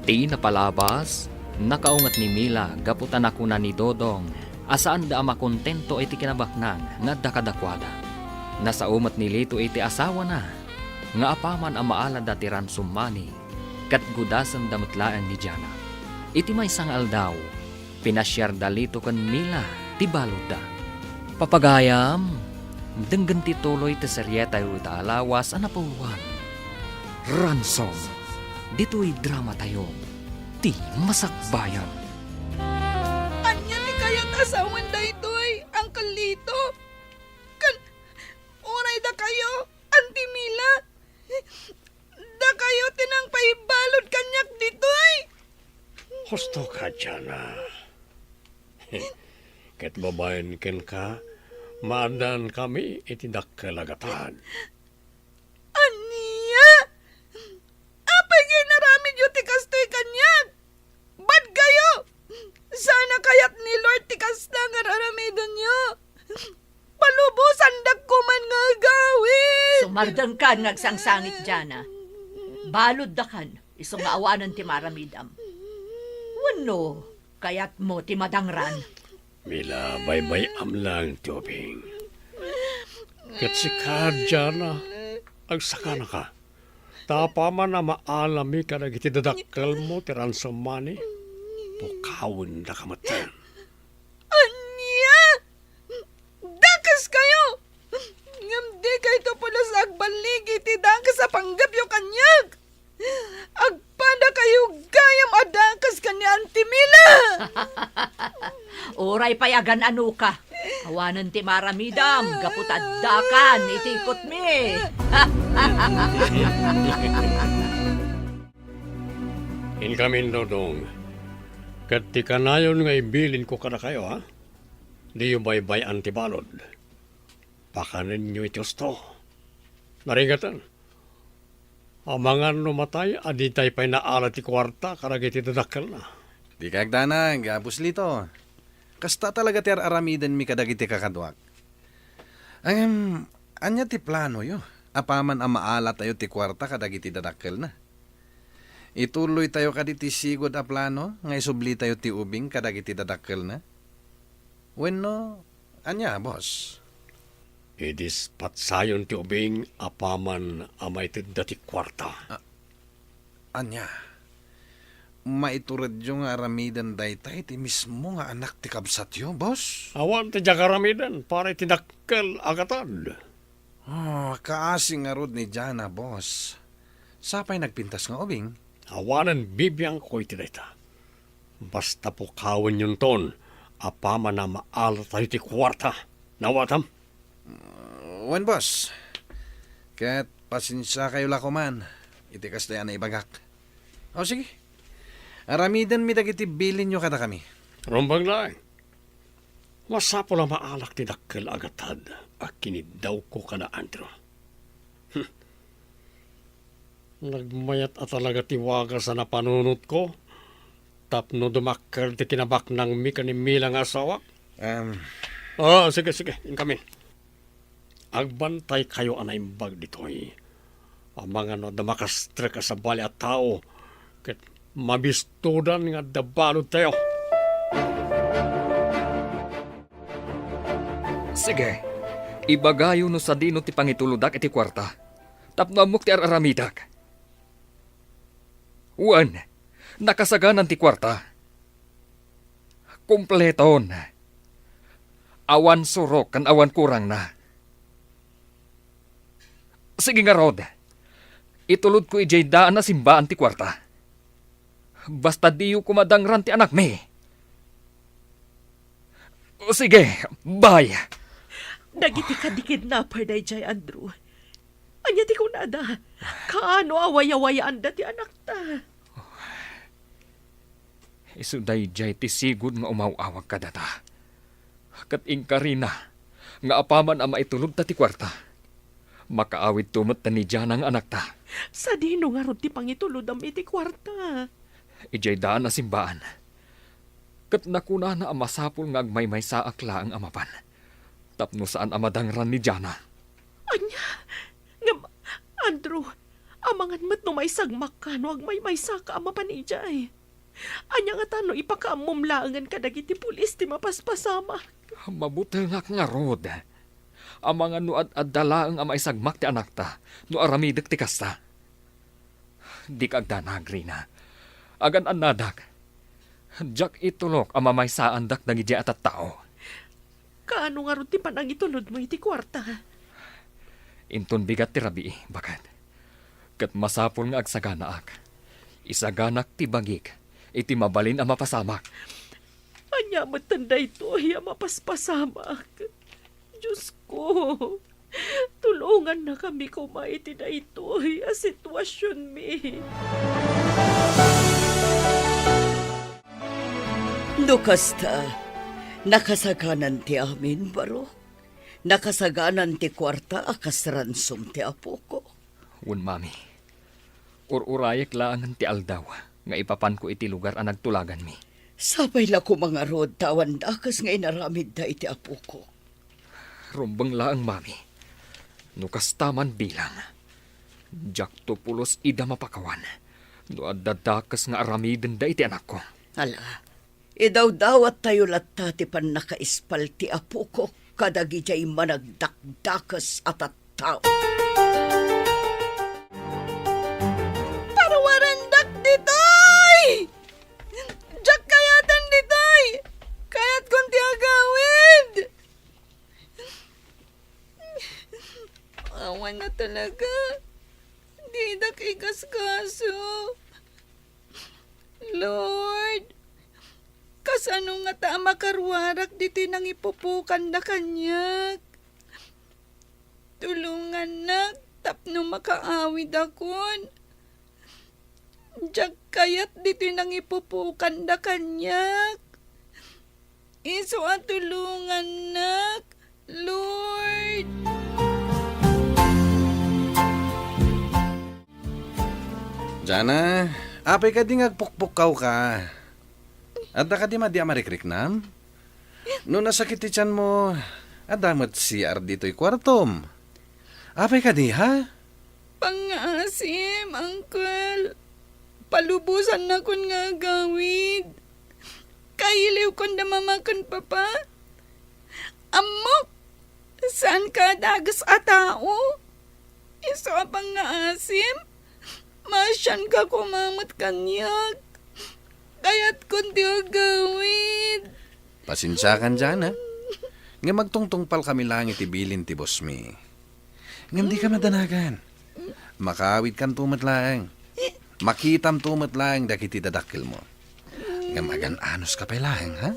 Ti napalabas, nakaunget ni Mila gapu ta nakuna ni Dodong a saanda a makontento iti kinabaknang nga adda kadakuada. Nasao met ni Lito iti asawana nga apaman a maalada ti ransom money, ket gudasenda met laeng ni Jana. Iti maysa nga aldaw, pinasiarda Lito ken Mila ti baludda. Papagayam, denggen ti tuloy ti serietayo ita a lawas a napauluan. Ransom, ditoy dramatayo, ti Masakbayan. Ania ti kayat a sawen daytoy, Uncle Lito? Ken uray dakayo, Auntie Mila? Dakayo ti nangpaibalud kaniak ditoy. Husto ka, Jana. Ket babaen kenka, maaddankami iti dakkel a gatad. Ania? Apay nga inaramidyo ti kastoy kaniak? Badkayo! Saan a kayat ni Lord ti kasta nga aramidenyo? Palubosandak koman nga agawid! Sumardengkan nga agsangsangit, Jana. Baluddakan, isu nga awanen ti maaramidam. Wenno, kayatmo ti madangran? Mila, baybay-am laeng ti ubing. Ket sika, Jana, agsakanaka. Ta apaman a maalami kadagiti dadakkelmo ti ransom money, pukawendaka metten. Ania? Dakeskayo! Ngem dikayto pulos agballigi iti dakes a panggepyo kaniak! Agpadakayo gayam a dakes ken ni Auntie Mila! Uray pay agan-anoka, awanen ti maaramidam gapu ta addakan iti ikutmi. Inkamin, Dodong, ket ti kanayon nga ibilinko kadakayo, ha? Diyo baybay-an ti balud. Pakanenyo iti husto. Naringatan, amangan no matay a ditay pay naala ti kuarta kadagiti dadakkelna. Dika agdanag, Apus Lito. Kasta talaga ti ar-aramidenmi kadagiti kakaduak. Ngem, ania ti planoyo? Apaman a maalatayo ti kuarta kadagiti dadakkelna. Ituloytayo kadi ti sigud a plano nga isublitayo ti ubing kadagiti dadakkelna? Wenno, ania, boss? Idispatsayon ti ubing apaman a maitedda ti kuarta. A-, ania? maituredyo nga aramiden dayta iti mismo nga anak ti kabsatyo, boss? Awan ti diak aramiden para iti dakkel a gatad. Ah, kaasi ngarud ni Jana, boss. Sapay nagpintas nga ubing? Awanen bibiangko iti dayta. Basta pukawennonton, apaman a maalatayo ti kuarta. Nawatam? Wen, boss. Ket pasensiakayo la koman iti kasdiay a naibagak. O, sige. Aramidenmi dagiti bilinyo kadakami. Rumbeng laeng. Masapul a maalak ti dakkel a gatad a kiniddawko kada Andrew. Hmm. Nagmayat a talaga ti wagas a napanunotko tapno dumakkel ti kinabaknangmi ken ni Mila nga asawak. Em. Ah, sige, sige, inkami. Agbantaykayo a naimbag ditoy. Amangan no adda makastrek a sabali a tao, ket mabistodan nga adda baludtayo. Sige, ibagayo no sadino ti pangitulodak iti kuarta, tapno ammok ti ar-aramidek. Wen, nakasaganan ti kuarta. Kompleton. Awan surok ken awan kurangna. Sige ngarud, itulodko idiay daan a simbaan ti kuarta. Basta diyo koma dangran ti anakmi. O, sige, bay. Dagiti kadi kidnapper daydiay, Andrew. Ania ti kunada? Kaano a wayawayaanda ti anakta? Isu daydiay ti sigud nga umaw-awag kadata. Ket inkarina nga apaman a maitulodta ti kuarta, makaawidto met ni Jana nga anakta. Sadino ngarud ti pangitulodam iti kuarta? Idiay daan a simbaan. Ket nakunana a masapul nga agmaymaysaak laeng a mapan, tapno saan a madangran ni Jana. Ania? Ngem, Andrew, amangan met no maisagmakka no agmaymaysaka a mapan idiay. Ania ngata no ipakaammom laengen kadagiti pulis ti mapaspasamak? Mabutengak ngarud. Amangan no ad-adda laeng a maisagmak ti anakta no aramidek ti kasta. Dika agdanag, Rina. Agan-annadak. Diak itulok a mamaysaandak dagidiay a tattao. Kaano ngarud ti panangitulodmo iti kuarta? Inton bigat ti rabii, baket. Ket masapul nga agsaganaak. Isaganak ti bagik iti mabalin a mapasamak. Ania metten daytoy a mapaspasamak? Diosko, tulongannakami koma iti daytoy a situasionmi. No kasta, nakasaganan ti amin, barok. Nakasaganan ti kuarta a kas ransom ti apoko. Wen, Mami. Ur-urayek laengen ti aldaw nga ipapanko iti lugar a nagtulaganmi. Sapay la koma ngarud ta awan dakes nga inaramidda iti apokok. Rumbeng laeng, Mami. No kasta man bilang, diakto pulos ida mapakawan no adda dakes nga aramidenda iti anakko. Ala, idawdawattayo latta ti pannakaispal ti apokok kadagidiay managdakdakes a tattao. Parwarandak ditoy! Diak kayaten ditoy! Kayatkon ti agawid! Awan a talaga. Didak igaskaso. Lord, kasano ngata a makaruarak ditoy nangipupokanda kaniak? Tulongannak tapno makaawidakon. Diak kayat ditoy nangipupokanda kaniak. Isu a tulongannak, Lord. Jana, apay kadi nga agpukpukkawka? Adda kadi madi a marikriknam? No nasakit ti tianmo, adda met C R ditoy kuartom. Apay kadi, ha? Pangngaasim, Uncle. Palubosannakon nga agawid. Kailiwkon da Mama ken Papa. Ammok, saanka a dagus a tao. Isu a pangngaasim, maasianka koma met kaniak. kayatkon ti agawid. Pasensiakan, Jana. Ngem agtungtungpalkami laeng iti bilin ti bossmi. Ngem dika madanagan. Makaawidkanto met laeng. Makitamto met laeng dagiti dadakkelmo. Ngem agan-anuska pay laeng, ha?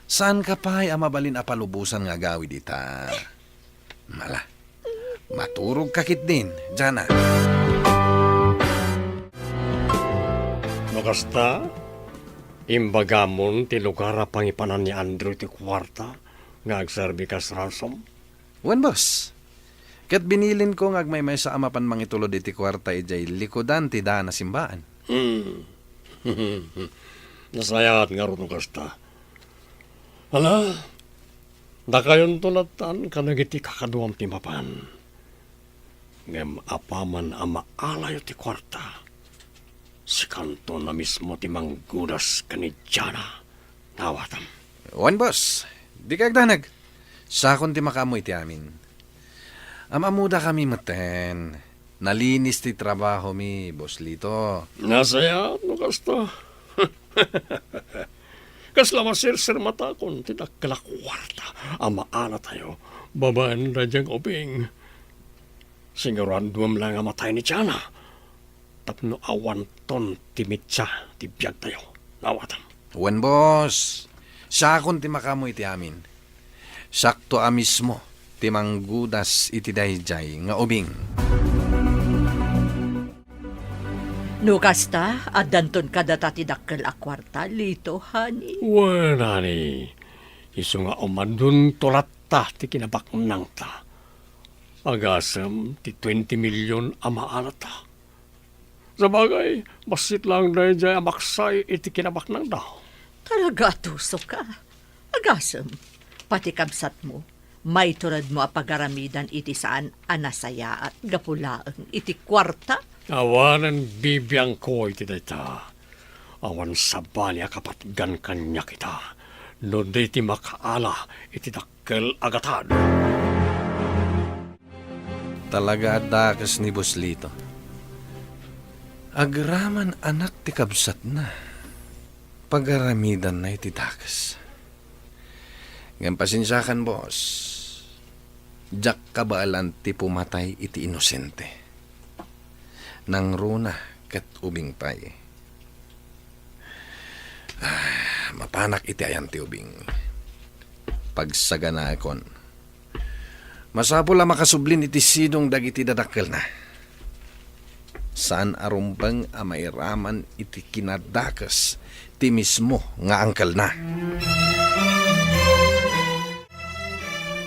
Saanka pay a mabalin a palubosan nga agawid ita. Ala, maturogka ketdin, Jana. No kasta, imbagamon ti lugar a pangipanan ni Andrew ti kuarta nga agserbi kas ransom? Wen, boss. Ket binilinko nga agmaymaysa a mapan mangitulod iti kuarta idiay likudan ti daan a simbaan. Hmm. Nasayaat ngarud no kasta. Ala, dakayonto lattan kadagiti kakaduam ti mapan. Ngem apaman a maalayo ti kuarta, sikanto a mismo ti manggudas ken ni Jana. Naawatam. Wen, boss. Dika agdanag. Siakon ti makaammo iti amin. Am-ammodakami metten. Nalinis ti trabahomi, Boss Lito. Nasayaat no kasta. Kasla masirsirmatakon ti dakkel a kuarta a maalatayo babaen daydiay ubing. Siguruaduem laeng a matay ni Jana tapno awanton ti mitsa ti biagtayo. Naawatam. Wen, boss. Siakon ti makaammo iti amin. Siakto a mismo ti manggudas iti daydiay nga ubing. No kasta, addanton kadata ti dakkel a kuarta, Lito, honey. Wen, honey. Isu nga umadunto latta ti kinabaknangta. Agasem ti twenty million a maalata. Sabagay, bassit laeng daydiay a maksay iti kinabaknangda. Talaga, atusoka. Agasem, pati kabsatmo, maituredmo a pagaramidan iti saan a nasayaat gapu laeng iti kuarta. Awanen bibiangko iti dayta. Awan sabali a kapatgan kaniak ita, no di ti makaala iti dakkel a gatad. Talaga a dakes ni Boss Lito. Agraman anak ti kabsatna. Pagaramidanna iti dakes. Ngem pasensiakan, boss. Diak kabaelan ti pumatay iti inosente. Nangruna ket ubing pay. Ah, mapanak iti ayan ti ubing. Pagsaganaekon. Masapul a makasublin iti sidong dagiti dadakkelna. Saan a rumbeng a mairaman iti kinadakes ti mismo nga angkelna.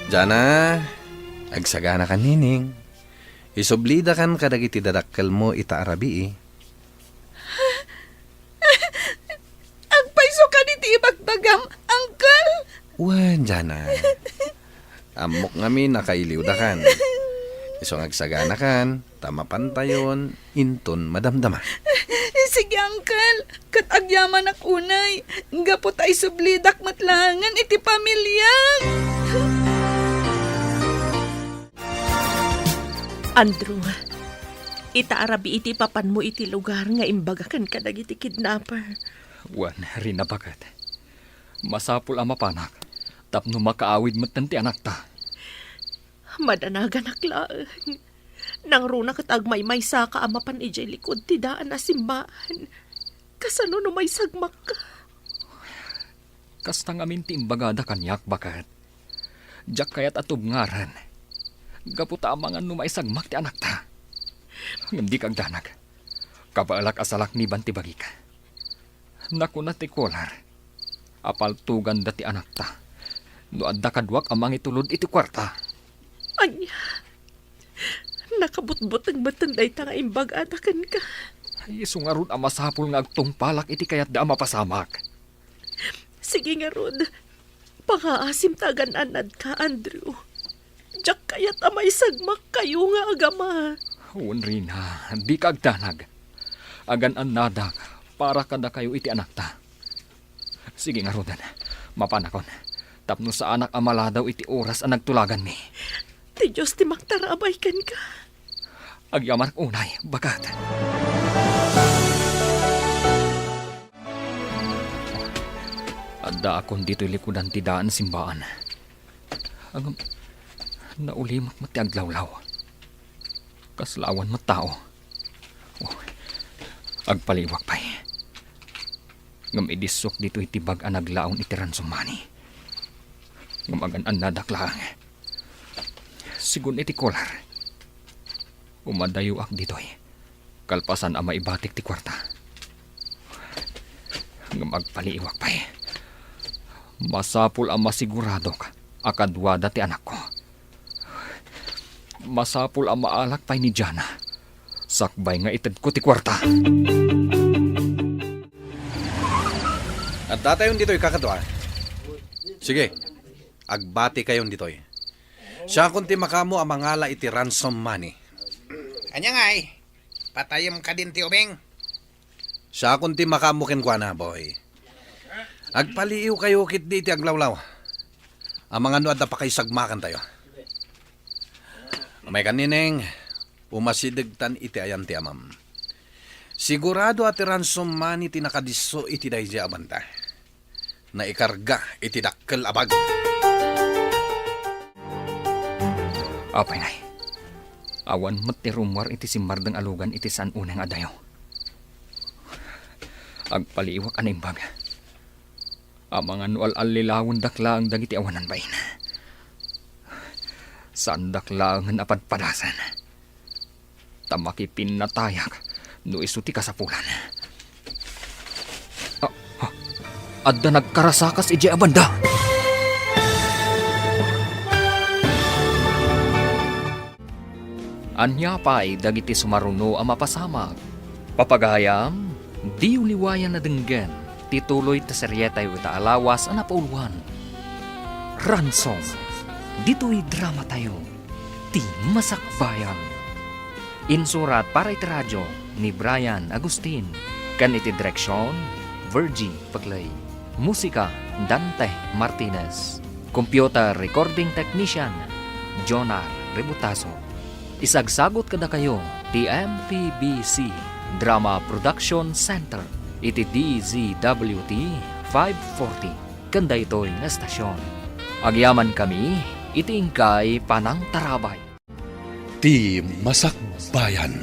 Jana, agsaganakan, Nining. Isublidakan kadagiti dadakkelmo ita a rabii. Agpayso kadi ti ibagbagam, Uncle? Wen, Jana. Ammok ngamin a kailiwdakan. Isu nga agsaganakan, ta mapantayon inton madamdama. Sige, Uncle. Ket agyamanak unay, gapu ta isublidak met laengen iti pamiliak. Andrew, ita a rabii iti ipapanmo iti lugar nga imbagaken kadagiti kidnapper. Wen, Rina, baket. Masapul a mapanak tapno makaawid metten ti anakta. Madanaganak laeng. Nangruna ket agmaymaysaka a mapan idiay likud ti daan a simbaan. Kasano no maisagmakka? Kasta ngamin ti imbagada kaniak, baket. Diak kayat a tubngaren. Gapu ta amangan no maisagmak ti anakta. Ngem dika agdanag. Kabaelak a salakniban ti bagik. Nakuna ti caller a paltoganda ti anakta no adda kaduak a mangitulod iti kuarta. Ania? Nakabutbuteng metten dayta nga imbagada kenka. Isu ngarud a masapul nga agtungpalak iti kayatda a mapasamak. Sige ngarud, pangaasim ta agan-annadka, Andrew. Diak kayat a maisagmakkayo nga agama. Wen, Rina, dika agdanag. Agan-annadak para kadakayo iti anakta. Sige ngaruden, mapanakon, tapno saanak a maladaw iti oras a nagtulaganmi. Ti Dios ti mangtarabay kenka. Agyamanak unay, baket. Daakon ditoy likudan ti daan simbaan. Ngem naulimek met ti aglawlaw. Kasla awan met tao. Oh, agpaliiwak pay. Ngem idissok ditoy ti bag a naglaon iti ransom money. Ngem agan-annadak laeng. Sigun iti caller, umadayoak ditoy kalpasan a maibatik ti kuarta. Ngem agpaliiwak pay. Masapul a masiguradok a kaduada ti anakko. Masapul a maalak pay ni Jana sakbay nga itedko ti kuarta. Addatayon ditoy, kakadua. Sige, agbatikayon ditoy. Siakon ti makaammo a mangala iti ransom money. Ania ngay? Patayem kadin ti ubing? Siakon ti makaammo kenkuana, boy. Agpaliiwkayo ketdi iti aglawlaw. Amangan no adda pakaisagmakantayo. Umay kan, Nineng, umasidegtan iti ayan ti amam. Sigurado a ti ransom money ti nakadisso iti daydiay a banda. Naikarga iti dakkel a bag. Apay ngay, awan met ti rummuar iti simmardeng a lugan iti saan unay nga adayo. Agpaliiwak a naimbag. Amangan no al-allilawendak laeng dagiti awanan bain. Saandak laengen a padpadasen. Ta makipinnatayak no isu ti kasapulan. Ah, ah, adda nagkarasakas idiay a banda. Ania pay dagiti sumaruno a mapasamak? Papagayam, diyo liwayan a denggen ti tuloy ta serietayo ita a lawas a napauluan. Ransom, ditoy dramatayo, ti Masakbayan. Insurat para iti radio ni Brian Agustin, ken iti direksion, Virgie Paclay. Musika, Dante Martinez. Computer recording technician, Jonar Rebutaso. Isagsagut kadakayo ti M P B C Drama Production Center iti D Z W T five forty ken daytoy nga estasion. Agyamankami iti inkay panangtarabay. Ti Masakbayan.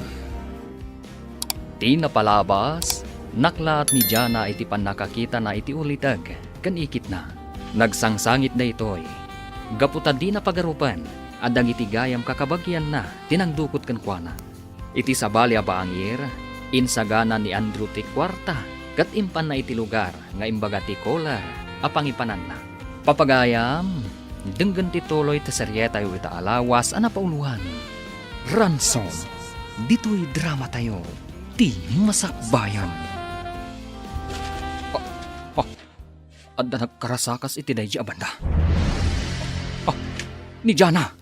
Ti napalabas, naklaat ni Jana iti pannakakitana iti uliteg ken ikitna. Nagsangsangit daytoy gapu ta dina pagarupen a dagiti gayam kakabagianna ti nangdukot kenkuana. Iti sabali a bangir, insagana ni Andrew ti kuarta ket impanna iti lugar nga imbaga ti caller a pangipananna. Papagayam, denggen ti tuloy ti serietayo ita a lawas a napauluan. Ransom, ditoy dramatayo, ti Masakbayan. Ah, ah, adda nagkarasakas iti daydi a banda. Ah, ni Jana!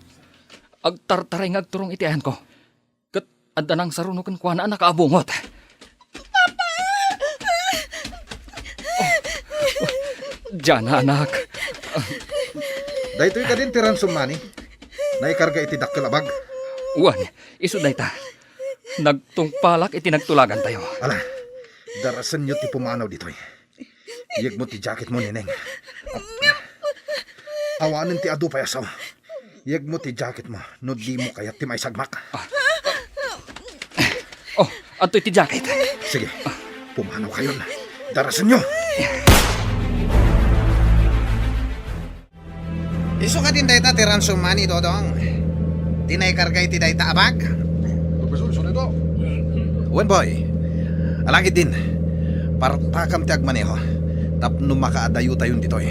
Agtartaray nga agturong iti ayanko. Ket adda nangsaruno kenkuana a nakaabungot. Papa! Oh, oh, Jana, anak. Daytoy kadin ti ransom money? Naikarga iti dakkel a bag? Wen, isu dayta. Nagtungpalak iti nagtulagantayo. Ala, darasenyo ti pumanaw ditoy. Iyegmo ti jacketmo, Neneng. Awanen ti adu pay a sao. Iyegmo ti jacketmo no dimo kayat ti maisagmak. Ah. Oh, adtoy ti jacket. Sige, pumanawkayon. Darasenyo. Isu kadin dayta ti ransom money, Dodong. Ti naikarga iti dayta a bag? Professor, isu dayta. Wen, boy. Alagidin, partakam ti agmaneho tapno makaadayotayon ditoy.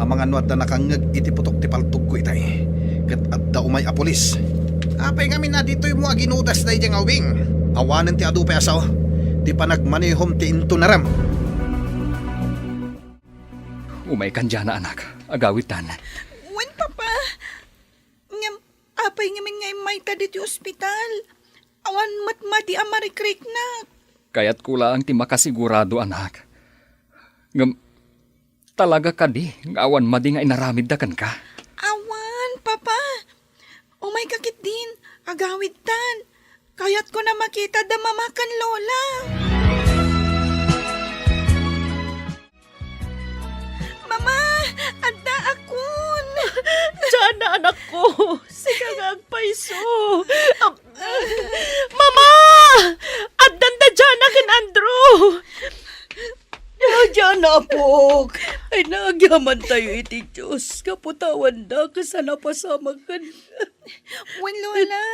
Amangan no adda nakangngeg iti putok ti paltogko itay, ket adda umay a pulis. Apay ngamin a ditoymo aginudas daydiay nga ubing? Awanen ti adu pay a sao ti panagmanehom ti intunarem. Umaykan, Jana, anak. Agawidtan. Wen, Papa. Ngem, apay ngamin nga immayta ditoy ospital? Awan met madi a marikriknak. Kayatko laeng ti makasigurado, anak. Ngem, talaga kadi nga awan madi nga inaramidda kenka? Awan, Papa. Umayka ketdin, agawidtan. Kayatko a makita da Mama ken Lola. Oh, sika nga agpayso. Am-, Mama! Addan da Jana ken Andrew! Adiana, apok. Ay, nagyaman tayo iti Dios. Kaputawanda, kasano a pasamak ken Wen, Lola,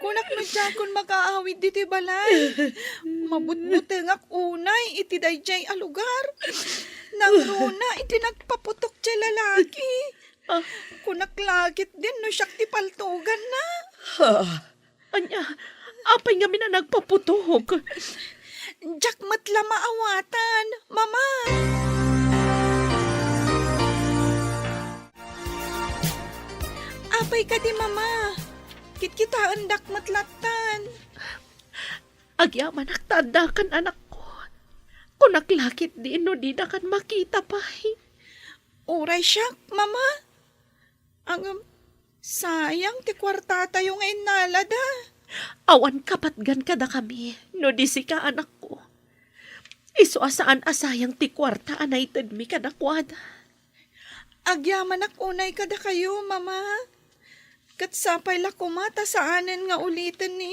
kunak no diakon makaawid ditoy balay. Mabutbutengak unay iti daydiay a lugar. Nangruna iti nagpaputok diay lalaki. Ah. Kunak la ketdin no siak ti paltuganna. Ha? Ania, apay ngamin a nagpaputok? Diak met la maawatan, Mama. Apay kadi, Mama? Kitkitaendak met lattan. Agyamanak ta addakan, anakko. Kunak la ketdin no didakan makita pay. Uray siak, Mama. Ngem, sayang ti kuartatayo nga innalada. Awan kapatgan kadakami no di sika, anakko. Isu a saan a sayang ti kuarta a naitedmi kadakuada. Agyamanak unay kadakayo, Mama. Ket sapay la koma ta saanen nga uliten ni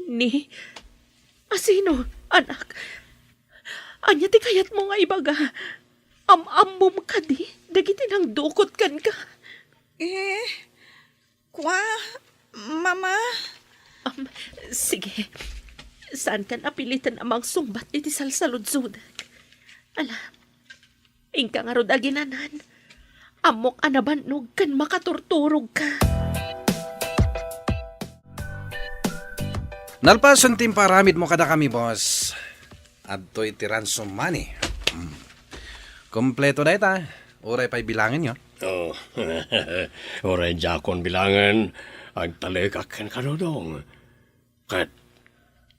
Ni? Asino, anak? Ania ti kayatmo nga ibaga? Am-ammom kadi dagiti nangdukot kenka? Eh, kua, Mama? Am, sige. Saankan a piliten a mangsungbat iti salsaludsodek. Ala, inka ngarud aginanan. Ammok a nabannog ken makaturturogka. Nalpasen ti imparamidmo kadakami, boss. Adtoy ti ransom money. Mm. Kompleto dayta. Uray pay bilangenyo. Oh, uray diakon bilangen, agtalekak kenka, Dodong. Ket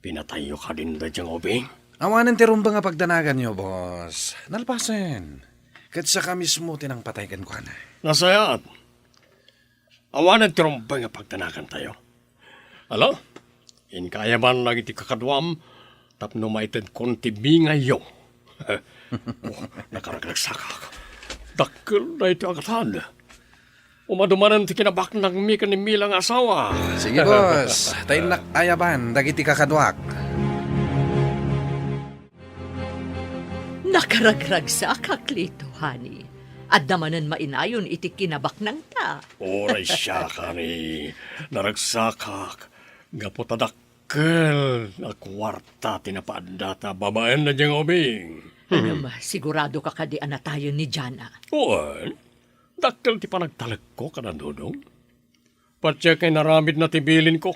pinatayyo kadin daydiay nga ubing? Awanen ti rumbeng a pagdanaganyo, boss. Nalpasen. Ket siaka mismo ti nangpatay kenkuana. Nasayaat. Awanen ti rumbeng a pagdanagantayo. Ala, inka ayaban dagiti kakaduam tapno maitedkon ti bingayyo. Oh, nakaragragsakak. Dakkel daytoy a gatad. Umadumanen ti kinabaknangmi ken ni Mila nga asawa. Sige, boss. Ta innak ayaban dagiti kakaduak. Nakaragragsakak, Lito, honey. Adda manen mainayon iti kinabaknangta. Uray siak, honey. Naragsakak. Gapu ta dakkel a kuarta ti napaaddata babaen daydiay nga ubing. Ngem, sigurado ka kadi a natayen ni Jana? Wen, dakkel ti panagtalekko kada Dodong. Patiek nga inaramidna ti bilinko.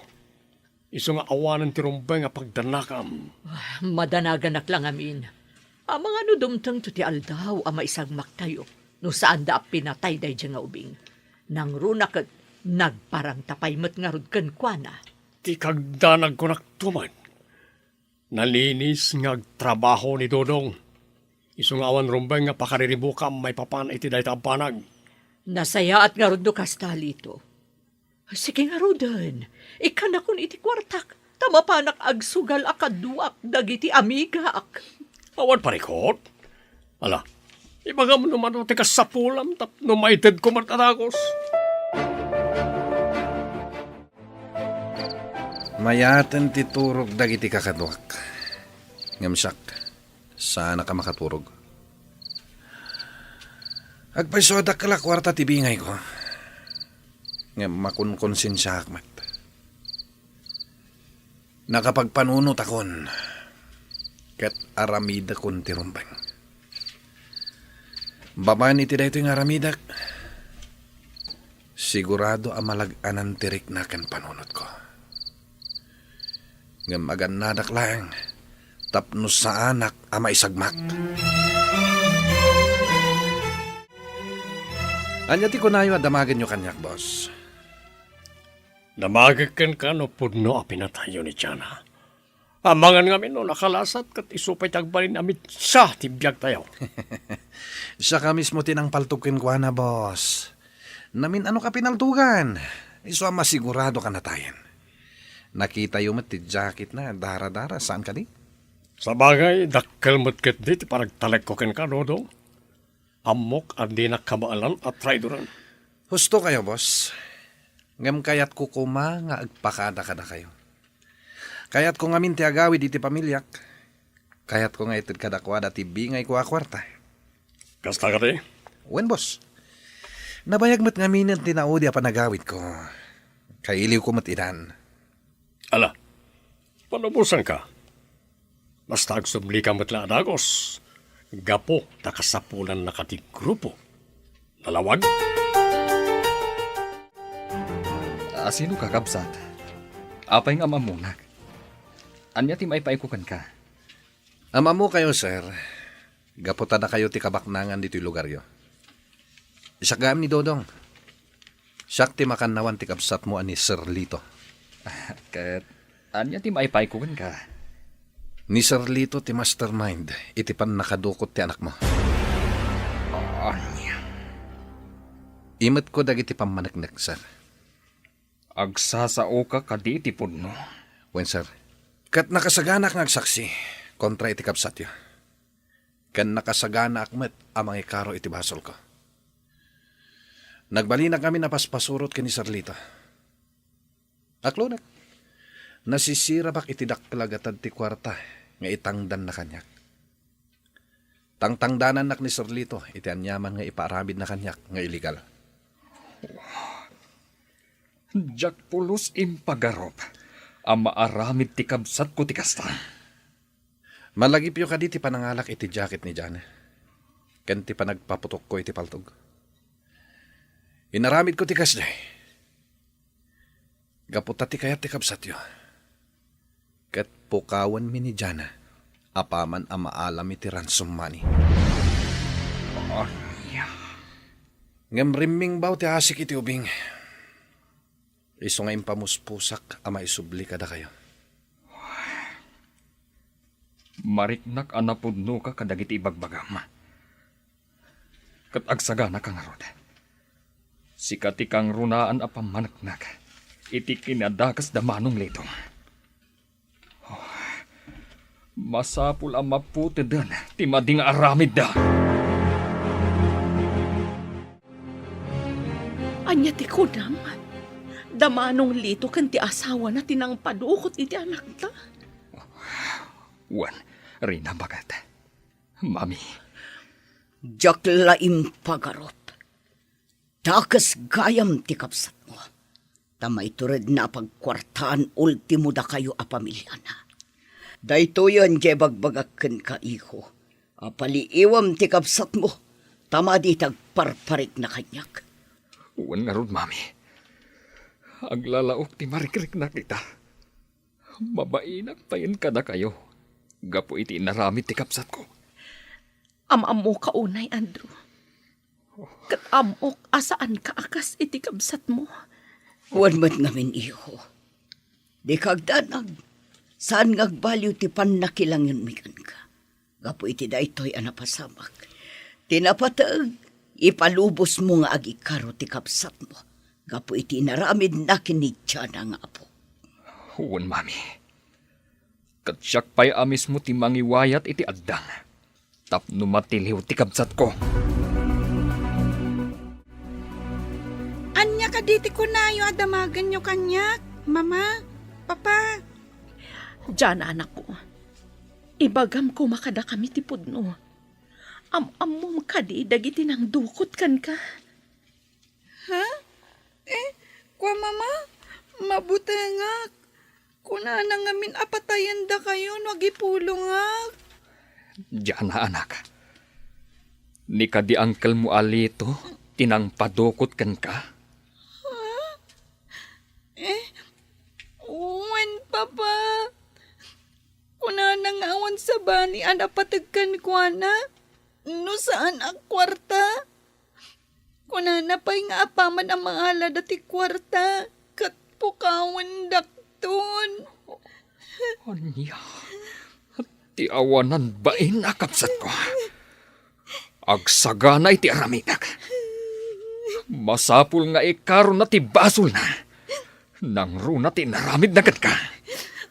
Isu nga awanen ti rumbeng a pagdanakam. Ah, madanaganak la ngamin. Amangan no dumtengto ti aldaw a maisagmaktayo no saanda a pinatay daydiay nga ubing. Nangruna ket nagparangta pay met ngarud kenkuana. Ti kagdanagkonakto met. Nalinis nga agtrabaho ni Dodong. Isu nga awan rumbeng nga pakariribukam maipapan iti dayta a banag. Nasayaat ngarud no kasta, Lito. Sige ngaruden, ikkanakon iti kuartak, ta mapanak agsugal a kaduak dagiti amigak. Awan parikot? Ala, ibagam no mano ti kasapulam tapno maitedko met a dagus. Mayaten ti turog dagiti kakaduak. Ngem siak, saanak a makaturog. Agpayso a dakkel a kuarta ti bingayko. Ngem makonkonsensiaak met. Nakapagpanunotakon ket aramidekon ti rumbeng. Babaen iti daytoy nga aramidek, sigurado a malag-anan ti rikna ken panunotko. Ngem agannadak laeng tapno saanak a maisagmak. Ania ti kunayo a damagenyo kaniak, boss? Damagek kenka no pudno a pinatayyo ni Jana. Amangan ngamin no nakalasat ket isu pay ti agbalin a mitsa ti biagtayo. Siaka mismo ti nangpaltog kenkuana, boss. Namin-anok a pinaltogan. Isu a masigurado ka natayen. Nakitayo met ti jacketna, dara-dara, saan kadi? Sabagay, dakkel met ketdi ti panagtalekko kenka, Dodong. Ammok a dinak kabaelan a traidoran. Husto kayo, boss. Ngem kayatko koma nga agpakada kadakayo. Kayatko ngamin ti agawid iti pamiliak. Kayatko nga ited kadakuada ti bingayko a kuarta. Kasta kadi? Wen, boss. Nabayag met ngaminen ti naudi a panagawidko. Kailiwko met idan. Ala, palubosanka. Basta agsublika met la a dagus. Gapu ta kasapulannaka ti grupo. Nalawag? A, sino ka, kabsat? Apay nga am-ammonak? Ania ti maipaayko kenka? Am-ammokayo, sir. Gapu ta dakayo ti kabaknangan ditoy lugaryo. Siak gayam ni Dodong. Siak ti makannawan ti kabsatmo a ni Sir Lito. Ket ania ti maipaayko kenka? Ni Sir Lito ti mastermind iti pannakadukot ti anakmo. Ania? Imetko dagiti pammaneknek, sir. Agsasaoka kadi iti pudno? Wen, sir. Ket nakasaganaak nga agsaksi kontra iti kabsatyo. Ken nakasaganaak met a mangikaro iti basolko. Nagbalinak ngamin a paspasurot ken ni Sir Lito. Aklonek, nasisirabak iti dakkel a gatad ti kuarta nga itangdanna kaniak. Tangtangdanannak ni Sir Lito iti aniaman nga ipaaramidna kaniak nga illegal. Diak pulos impagarup a maaramid ti kabsatko ti kasta. Malagipyo kadi ti panangalak iti jacket ni Jana ken ti panagpaputokko iti paltog. Inaramidko ti kasdi gapu ta ti kayat ti kabsatyo. Ket pukawenmi ni Jana apaman a maalam iti ransom money. Ania? Ngem rimmingbaw ti asik iti ubing. Isu nga impamuspusak a maisubli kadakayo. Mariknak a napudnoka kadagiti ibagbagam. Ket agsaganaka ngarud. Sika ti kangrunaan a pammaneknek iti kinadakes da Manong Lito. Oh, masapul a maputeden ti madi nga aramidda. Ania ti kunam? Da Manong Lito ken ti asawana ti nangpadukot iti anakta? Wen, Rina, baket. Mami. Diak la impagarup. Dakes gayam ti kabsatmo. Ta maituredna a pagkuartaan ultimo dakayo a pamiliana. Daytoyen ti ibagbagak kenka, iho, a paliiwem ti kabsatmo, ta madi ti agparparikna kaniak. Wen ngarud, Mami. Aglalaok ti marikriknak ita. Mabainak payen kadakayo gapu iti inaramid ti kabsatko. Am-ammoka unay, Andrew. Ket ammok a saanka a kas iti kabsatmo. Wen met ngamin, iho. Dika agdanag. Saan nga agbaliw ti pannakilangionmi kenka. Gapu iti daytoy a napasamak. Ti napateg, ipalubosmo nga agikaro ti kabsatmo. Gapu iti inaramidna ken ni Jana nga apo. Wen, Mami. Ket siak pay a mismo ti mangiwayat iti addang tapno matiliw ti kabsatko. Ania kadi ti kunayo a damagenyo kaniak, Mama, Papa? Jana, anakko, ibagam koma kadakami ti pudno. Am-ammom kadi dagiti nangdukot kenka? Ha? Eh, kua, Mama, mabutengak. Kunana ngamin a patayendakayo no agipulongak. Diana, anak. Ni kadi angkelmo a Lito ti nangpadukot kenka? Ha? Eh, wen, Papa. Kunana nga awan sabali a napateg kenkuana no saan a kuarta. Kunana pay nga apaman a maalada ti kuarta, ket pukawendakton. Ania? Ti awanan bain a kabsatko. Agsagana iti aramidek. Masapul nga ikarona ti basolna. Nangruna ti inaramidna kenka.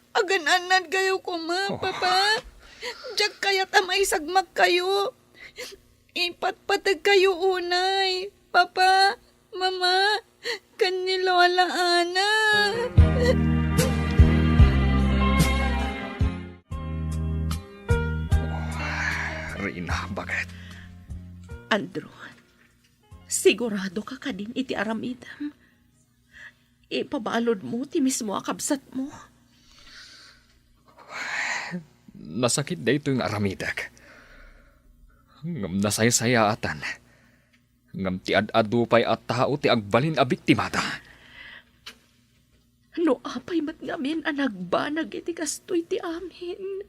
Agan-annadkayo koma, Oh. Papa. Diak kayat a maisagmakkayo. Ipatpategkayo unay, Papa. Mama, ken ni Lola Ana. Rina, bakit? Andrew, sigurado ka kadin iti aramidem? Ipabaludmo ti mismo a kabsatmo. Nasakit daytoy nga aramidek. Ngem nasaysayaatan. Ngem ti ad-adu pay a tao ti agbalin a biktimada. No apay met ngamin a nagbanag iti kastoy ti amin?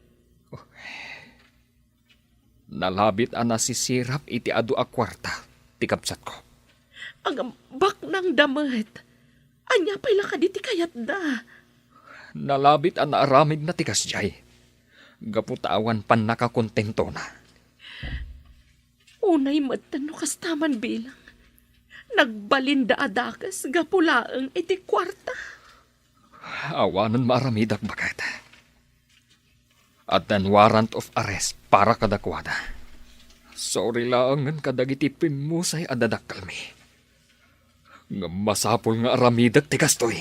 Nalabit a nasisirap iti adu a kuarta ti kabsatko. Ngem baknangda met. Ania pay la kadi ti kayatda? Nalabit a naaramidna ti kasdiay. Gapu ta awan pannakakontentona. Unay met no kasta man bilang, nagbalinda a dakes gapu laeng iti kuarta. Awanen maaramidak, baket. Addan warrant of arrest para kadakuada. Sorry laengen kadagiti pimmusay a dadakkelmi. Ngem masapul nga aramidek ti kastoy.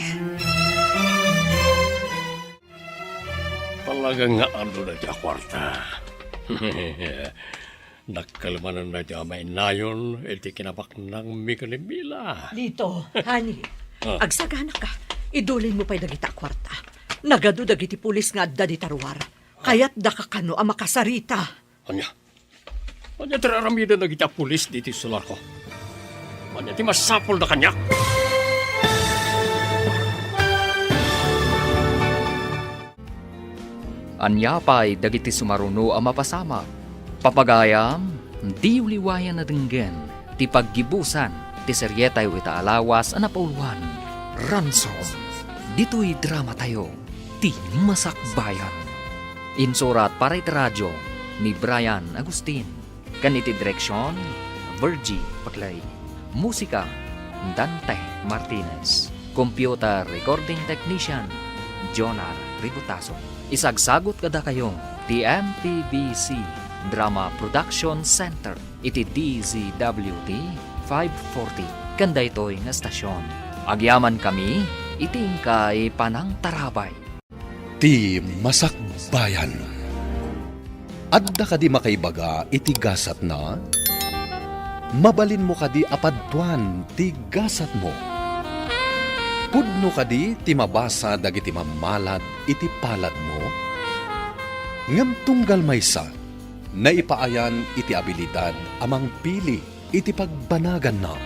Talaga nga adu daytoy a kuarta. Dakkel manen daytoy a mainayon iti kinabaknangmi ken ni Mila. Lito, honey, Ah. agsagana ka. Idulinmo pay dagita a kuarta. Nagadu dagiti pulis nga adda dita ruar. Kayatdaka kano a makasarita. Ania? Ania ti aramiden dagiti a pulis ditoy solarko? Ania ti masapulda kaniak? Ania pay dagiti sumaruno a mapasamak? Papagayam, diyo liwayan a denggen ti paggibusan ti serietayo ita a lawas a napauluan, Ransom. Ditoy dramatayo, Ti Masakbayan. Insurat para iti radio ni Brian Agustin. Ken iti direksion, Virgie Paclay. Musika, Dante Martinez. Computer recording technician, Jonar Ributaso. Isagsagut kadakayo ti M P B C Drama Production Center iti D Z W T five forty ken daytoy nga estasion. Agyamankami iti inkay panangtarabay. Ti Masakbayan. Adda kadi makaibaga iti gasatna? Mabalinmo kadi a padtuan ti gasatmo? Pudno kadi ti mabasa dagiti mammalad iti paladmo? Ngem tunggal maysa, naipaayan iti abilidad a mangpili iti pagbanaganna.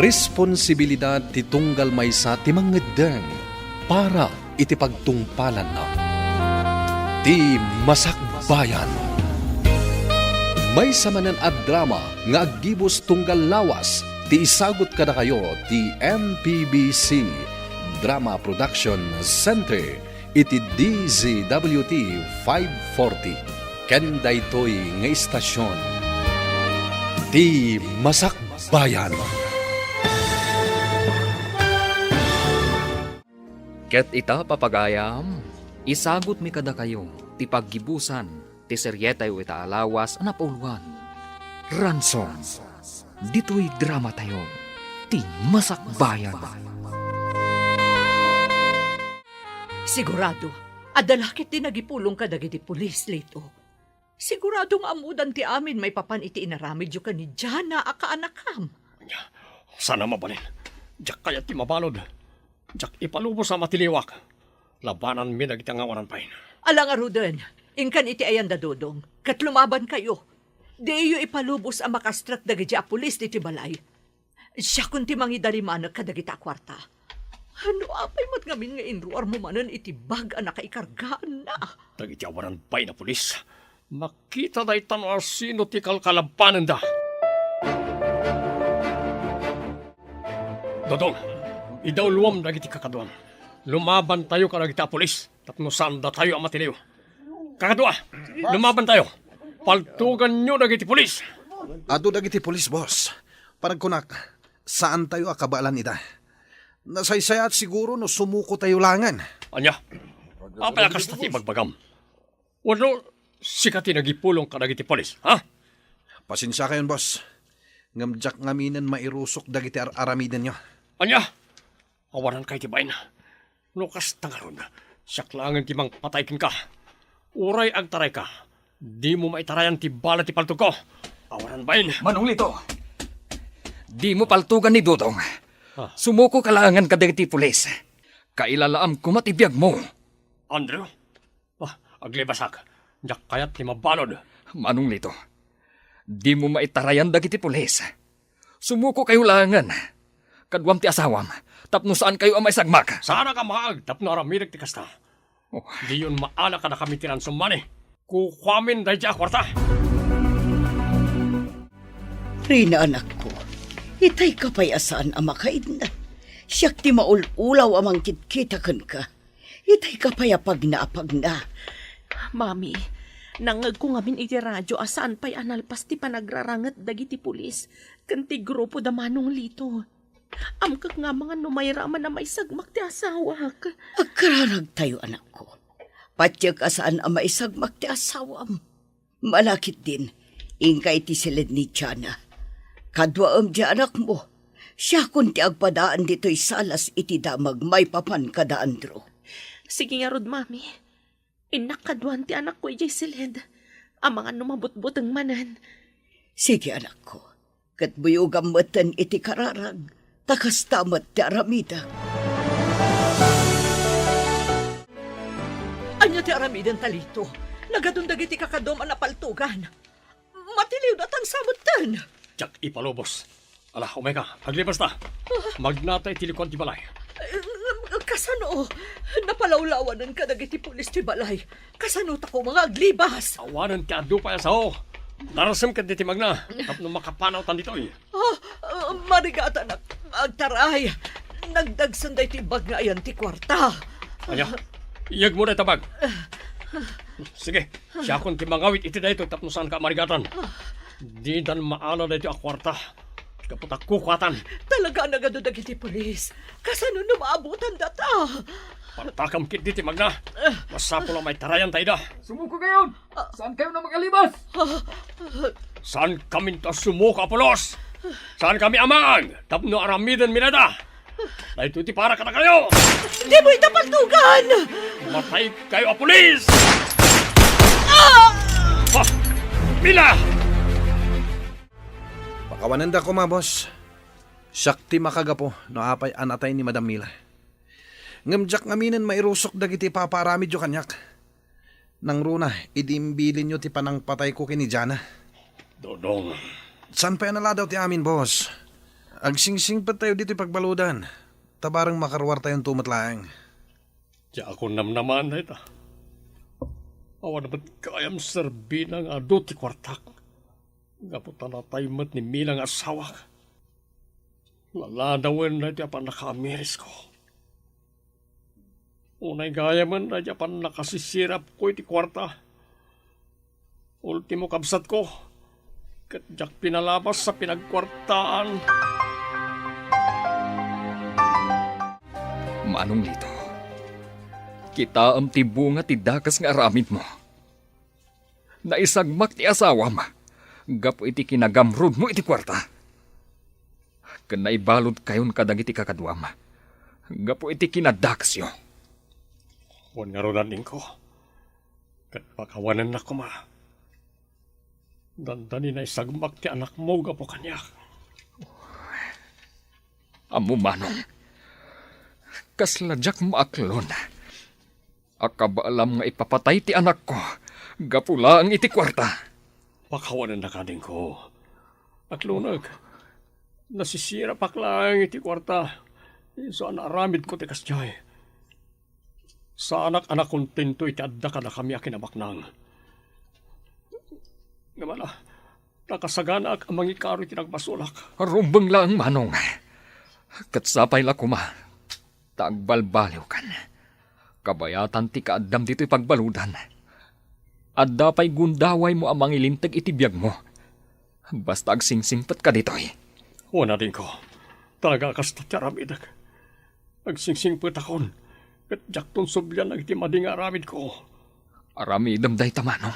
Responsibilidad ti tunggal maysa ti mangngeddeng para iti pagtungpalanna. Ti Masakbayan. Maysa manen a drama nga aggibus tunggal lawas ti isagut kadakayo ti M P B C Drama Production Center iti D Z W T five forty. Ken daytoy nga istasion, Ti Masakbayan. Ket ita, papagayam, isagutmi kadakayo ti paggibusan ti serietayo ita a lawas a napauluan, Ransom. Ditoy dramatayo, Ti Masakbayan. Sigurado, adda la ket ti nagipulong kadagiti pulis, Lito. Sigurado nga ammodan ti amin maipapan iti inaramidyo ken ni Jana a kaanakam. Ania, saan a mabalin. Diak kayat ti mabalud. Diak ipalubos a matiliwak. Labananmi dagiti angawanan pay. Ala ngaruden, inkan iti ayan da Dodong, ket lumabankayo. Diyo ipalubos a makastrek dagiti a pulis ditoy balay. Siakon ti mangidalimanek kadagita a kuarta. No apay met ngamin nga inruarmo manen iti bag a nakaikargaanna? Dagiti awanan pay a pulis, makita dayta no asino ti kalkalabanenda. Dodong, idawluam dagiti kakaduam. Lumabantayo kadagita a pulis tapno saandatayo a matiliw. Kakadua, lumabantayo. Paltuganyo dagiti pulis. Adu dagiti pulis, boss. Panagkunak, saantayo a kabaelan ida. Nasaysayaat siguro no sumukotayo laengen. Ania? Apay a kasta ti ibagbagam? Wenno sika ti nagipulong kadagiti pulis, ha? Pasensiakayon, boss. Ngem diak ngaminen mairusok dagiti ar-aramidenyo. Ania? Awanan kay ti bain. No kasta ngarud, siak laengen ti mangpatay kenka. Uray agtarayka, dimo maitarayan ti bala ti paltogko. Awanan bain. Manong Lito, dimo paltogan ni Dodong. Ah. Sumuko ka laengen kadagiti pulis. Kailalaam koma ti biagmo. Andrew? Ah, aglibasak. Diak kayat ti mabalud. Manong Lito, dimo maitarayan dagiti pulis. Sumuko kayo laengen. Kaduam ti asawam, tapno saan kayo a maisagmak. Saanak a maag tapno aramidek ti kasta. Oh. Diyon maala kadakami ti ransum money. Kukuamin daydi a kuarta. Rina, anakko, itay ka pay a saan a makaidna. Siak ti maul-ulaw a mangkitkita kenka. Itay ka pay a pagna a pagna. Mami, nangngegko ngamin iti radio a saan pay a nalpas ti panagraranget dagiti pulis ken ti grupo da Manong Lito. Amkek nga amangan no mayraman a maisagmak ti asawak. Agkararagtayo, anakko. Patiek a saan a maisagmak ti asawam. Malakitdin, inka iti siled ni Jana. Kaduaem ti anakmo. Siakon ti agpadaan ditoy salas iti damag maipapan kada Andrew. Sige ngarud, Mami. Innak kaduan ti anakko idiay siled. Amangan no mabutbuteng manen. Sige, anakko. Ket buyogam metten iti kararag, ta kasta met ti aramidek. Ania ti aramidenta, Lito? Nagadun dagiti kakaduam a napaltogan. Matiliwda tan sa metten. Diak ipalubos. Ala, umayka, aglibasta. Magnata iti likuan ti balay. Eh, kasano? Napalawlawanen kadagiti pulis ti balay. Kasano ta koma nga aglibas? Awanen ti adu pay a sao. Darasem ket diti magna, tapno makapanawtan ditoy. Ah, ah, marigatanak, agtaray. Nagdagsen daytoy bag nga ayan ti kuarta. Ania? Iyegmo dayta bag. Sige, siakon ti mangawit iti daytoy tapno saanka a marigatan. Didan maala daytoy a kuarta. Gapu ta kukuatan. Talaga a nagadu dagiti pulis. Kasano no maabutan data? Partakam ketdi ti magna. Masapul a maitarayan ta ida. Sumuko kayon! Saan kayo na makalibas? Saan kaminto a sumuko a pulos? Saan kami a maag tapno aramiden mi dayta? Daytoy ti para kadakayo! Di mo ita paltugan! Matay kayo a pulis! Ah! Ha! Mila! Pakawanenda koma, boss. Siak ti makagapu no apay a natay ni Madam Mila. Ngem diak ngaminen mairusok dagiti ipapaaramidyo kaniak. Nangruna, idi imbilinyo ti panangpatayko ken ni Jana. Dodong. Saan pay a naladaw ti amin, boss. Agsingsingpet tayo ditoy pagbaludan. Ta bareng makaruartayonto met laeng. Diakon namnamaen dayta. Awan met gayam serbina nga adu ti kuartak. Gapu ta natay met ni Mila nga asawak. Laladawen daytoy a pannakaamirisko. Unay gayamen daytoy a pannakasisirapko iti kuarta. Ultimo, kabsatko, ket diak pinalabas a pinagkuartaan. Manong Lito, kitaem ti bunga ti dakes nga aramidmo. Naisagmak ti asawam gapu iti kinagamrudmo iti kuarta. Ken naibaludkayon kadagiti kakaduam gapu iti kinadakesyo. Wen ngarud, adingko, ket pakawanennak koma. Dandani naisagmak ti anakmo gapu kaniak. Ammom, manong, kasla diak maaklon a kabaelam nga ipapatay ti anakko gapu laeng iti kuarta. Pakawanennak, adingko. Aklonek, nasisirapak laeng iti kuarta. Isu a naaramidko ti kasdiay. Saanak a nakontento iti adda kadakami a kinabaknang. Ngem ala, nakasaganaak a mangikaro iti nagbasolak. Rumbeng laeng, manong. Ket sapay la koma ta agbalbaliwkan. Kabayatan ti kaaddam ditoy pagbaludan. Adda pay gundawaymo a mangilinteg iti biagmo. Basta agsingsingpetka ditoy. Wen, adingko, talaga a kasta ti aramidek. Agsingsingpetakon, ket diakton sublian dagiti madi nga aramidko. Aramidem dayta, manong.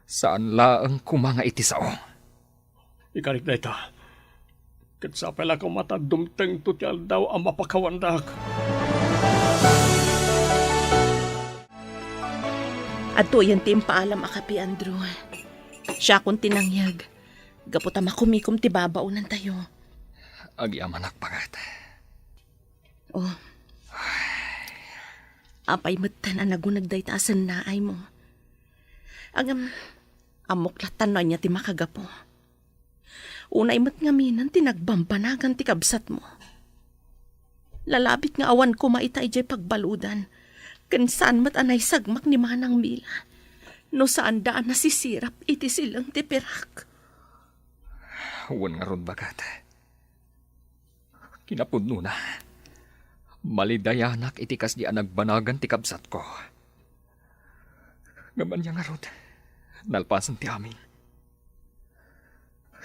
Saan laeng koma nga iti sao. Ikarik dayta. Ket sapay la koma ta dumtengto ti aldaw a mapakawandak. Adtoyen ti impaalam a kape, Andrew. Siakon ti nangyeg. Gapu ta makumikom ti babaonantayo. Agyamanak, baket. Oh. Apay metten a naguneg dayta a sennaaymo? Agam, ammok latta no ania ti makagapu. Unay met ngaminen ti nagbambanagan ti kabsatmo. Lalabit nga awan koma ita idiay pagbaludan, ken saan met a naisagmak ni Manang Mila no saanda a nasisirap iti sileng ti pirak. Wen ngarud, baket. Kinapudnona, malidayanak iti kasdi a nagbanagan ti kabsatko. Ngem ania ngarud, nalpasen ti amin.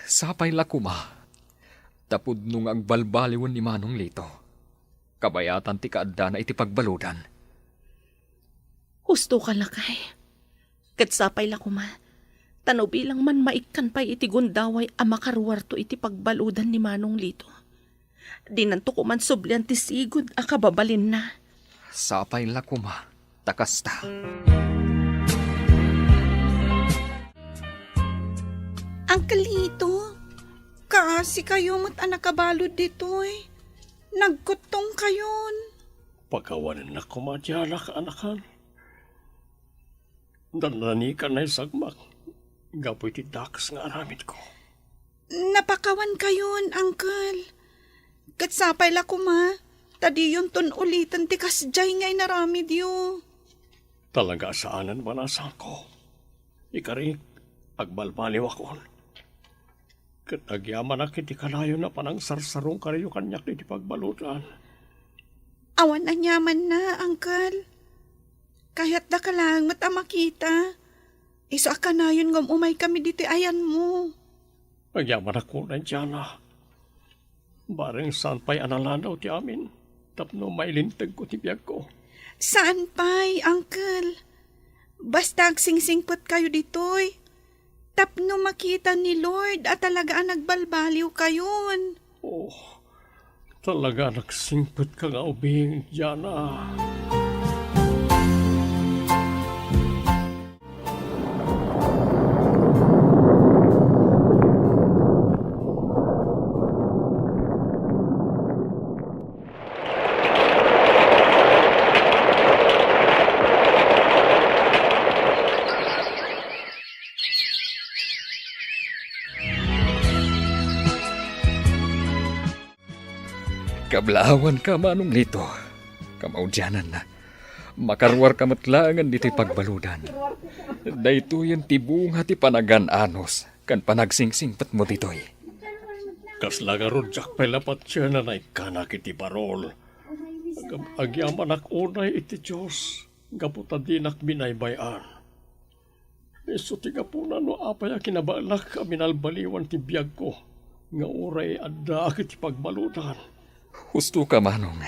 Sapay la koma ta pudno nga agbalbaliwen ni Manong Lito. Kabayatan ti kaaddana iti pagbaludan. Husto ka, lakay. Ket sapay la koma, ta no bilang man maikkan pay iti gundaway a makaruarto iti pagbaludan ni Manong Lito, dinanto koman sublian ti sigud a kababalinna. Sapay la koma ta kasta. Uncle Lito, kaasi kayo met a nakabalud ditoy. Nagkuttong kayon. Pakawanennak koma ti alak, anakan. Nannanikan naisagmak gapu iti dakes nga aramidko. Napakawan kayon, Uncle. Ket sapay la koma, ta diyonton uliten ti kasdiay nga inaramidyo. Talaga a saanen, banasanko. Ikarik, agbalbaliwakon. Ket agyamanak iti kanayon a panangsarsarungkayo kaniak iti pagbaludan. Awan aniamanna, Uncle. Kayatdaka laeng met a makita. Isu a kanayon nga um-umaykami ditoy ayanmo. Agyamanak unay, Diana. Bareng saan pay a nalanaw ti amin tapno mailintegko ti biagko. Saan pay, Uncle. Basta agsingsingpetkayo ditoy tapno makita ni Lord a talaga a nagbalbaliwkayon. Oh, talaga a nagsingpetka nga ubing, Diana. Kablaawanka, Manong Lito. Kamaudiananna, makaruarka met laengen ditoy pagbaludan. Daytoyen ti bunga ti panagaan-anos ken panagsingsingsingpetmo ditoy. Kasla ngarud diak pay la patien a naikkanak iti barol. Agam-, agyamanak unay iti Dios gapu ta dinak binaybay-an. Isu ti gapuna no apay a kinabaelak a binalbaliwan ti biagko nga uray addaak iti pagbaludan. Husto ka, Manong.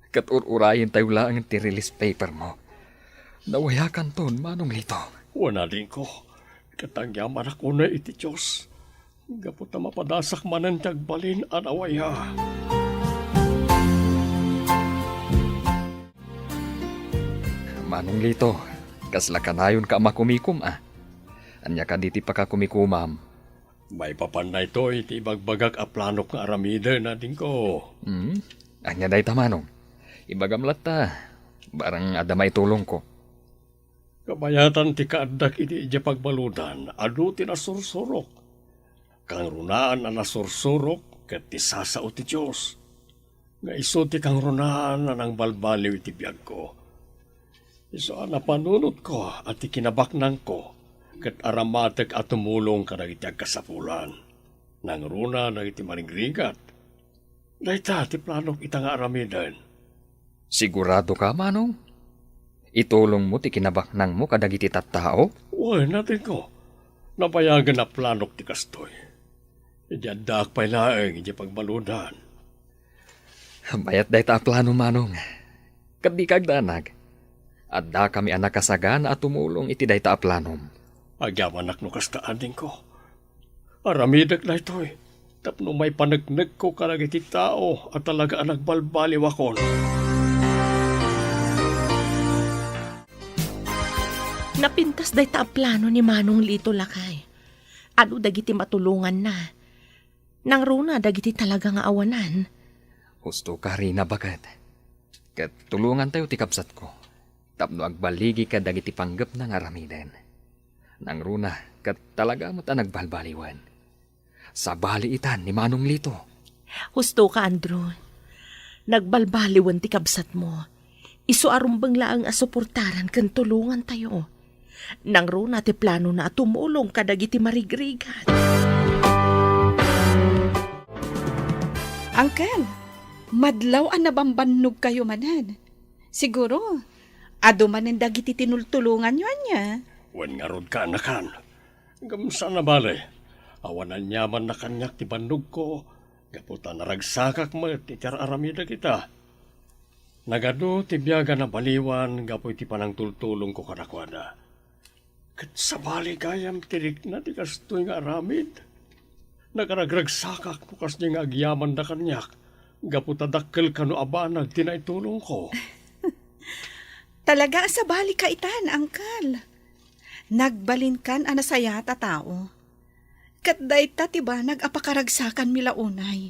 Ket ur-urayentayo laeng ti release paper mo. Nawayakanton, Manong Lito. Wen, adingko, ket agyamanak unay iti Dios gapu ta mapadasak manen ti agbalin a nawaya. Manong Lito, kasla kanayonka a makumikom a? Ania kadi ti pakakumikomam? Maipapan daytoy ti ibagbagak a planok nga aramiden, adingko. Hmm? Ania dayta, Manong? Ibagam latta, barang adda maitulongko. Kabayatan ti kaaddak iti idiay pagbaludan, adu ti nasursurok. Kangrunaan a nasursurok ket ti sasao ti Dios. Nga isu ti kangrunaan a nangbalbaliw iti biagko. Isu a napanunotko a ti kinabaknangko ket aramatek a tumulong kadagiti agkasapulan. Nangruna dagiti marigrigat. Dayta ti planok ita nga aramiden. Sigurado ka, Manong? Itulongmo ti kinabaknangmo kadagiti tattao? Wen, adingko. Nabayagen a planok ti kastoy. Idi addaak pay laeng idiay pagbaludan. Mayat dayta a plano, Manong. Ket dika agdanag. Addakami a nakasagana a tumulong iti dayta a planom. Agyamanak no kasta, adingko. Aramidek daytoy tapno maipaneknekko kadagiti tao a talaga a nagbalbaliwakon. Napintas dayta a plano ni Manong Lito, lakay. Adu dagiti matulonganna. Nangruna dagiti talaga nga awanan. Husto ka, Rina, baket. Ket tulongantayo ti kabsatko tapno agbaligi kadagiti panggepna nga aramiden. Nangruna ket talaga met a nagbalbaliwen. Sabali itan ni Manong Lito. Husto ka, Andrew. Nagbalbaliwen ti kabsatmo. Isu a rumbeng laeng a suportaran ken tulongantayo. Nangruna ti planona a tumulong kadagiti marigrigat. Uncle, madlaw a nabambannogkayo manen. Siguro, adu manen dagiti tinultulonganyo, ania? Wen ngarud, kaanakan. Ngem saan a bale, awan aniamanna kaniak ti bannogko, gapu ta naragsakak met iti ar-aramidek ita. Nagadu ti biag a nabaliwan gapu iti panangtultulongko kadakuada. Ket sabali gayam ti rikna ti kastoy nga aramid. Nagaragragsakak no kasdi nga agyamanda kaniak, gapu ta dakkel kano a banag ti naitulongko. Talaga a sabalika itan, Uncle. Nagbalinkan a nasayaat a tao. Ket dayta ti banag a pakaragsakanmi la unay.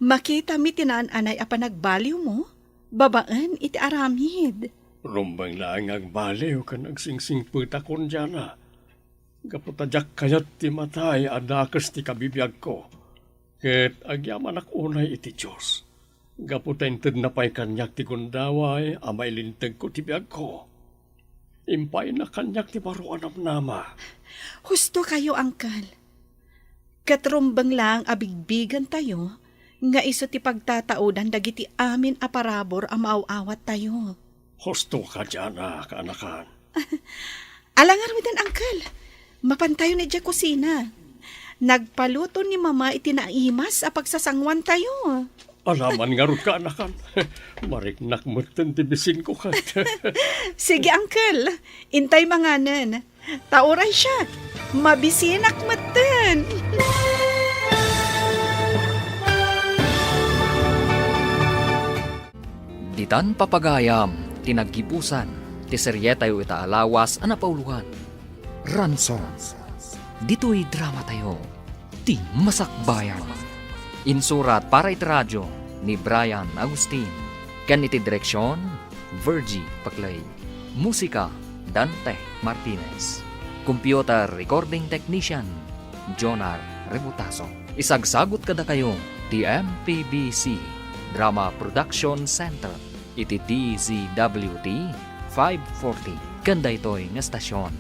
Makitami ti naan-anay a panagbaliwmo babaen iti aramid. Rumbeng laeng nga agbaliw ken agsingsingpetakon, Diana. Gapu ta diak kayat ti matay a dakes ti kabibiagko. Ket agyamanak unay iti Dios. Gapu ta intedna pay kaniak ti gundaway a mailintegko ti biagko. Impayna kaniak ti baro a namnama. Husto kayo, Uncle. Ket rumbeng laeng a bigbigentayo nga isu ti pagtataudan dagiti amin a parabur a maaw-awattayo. Husto ka, Diana, kaanakan. Ala ngaruden, Uncle. Mapantayo idiay kusina. Nagpaluto ni Mama iti naimas a pagsasanguantayo. Alaman ngarud, kaanakan. Mariknak metten ti bisinko ket. Sige, Uncle. Intay manganen. Ta uray siak, mabisinak metten. Ditan papagayam ti naggibusan ti serietayo ita a lawas a napauloan, Ransom. Ditoy dramatayo, Ti Masakbayan. Insurat para iti radio ni Brian Agustin, ken iti direksion, Virgie Paclay. Musika, Dante Martinez. Computer recording technician, Jonar Rebutaso. Isagsagut kadakayo ti M P B C Drama Production Center iti D Z W T five forty ken daytoy nga estasion.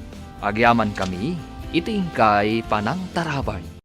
Agyamankami iti inkay panangtarabay.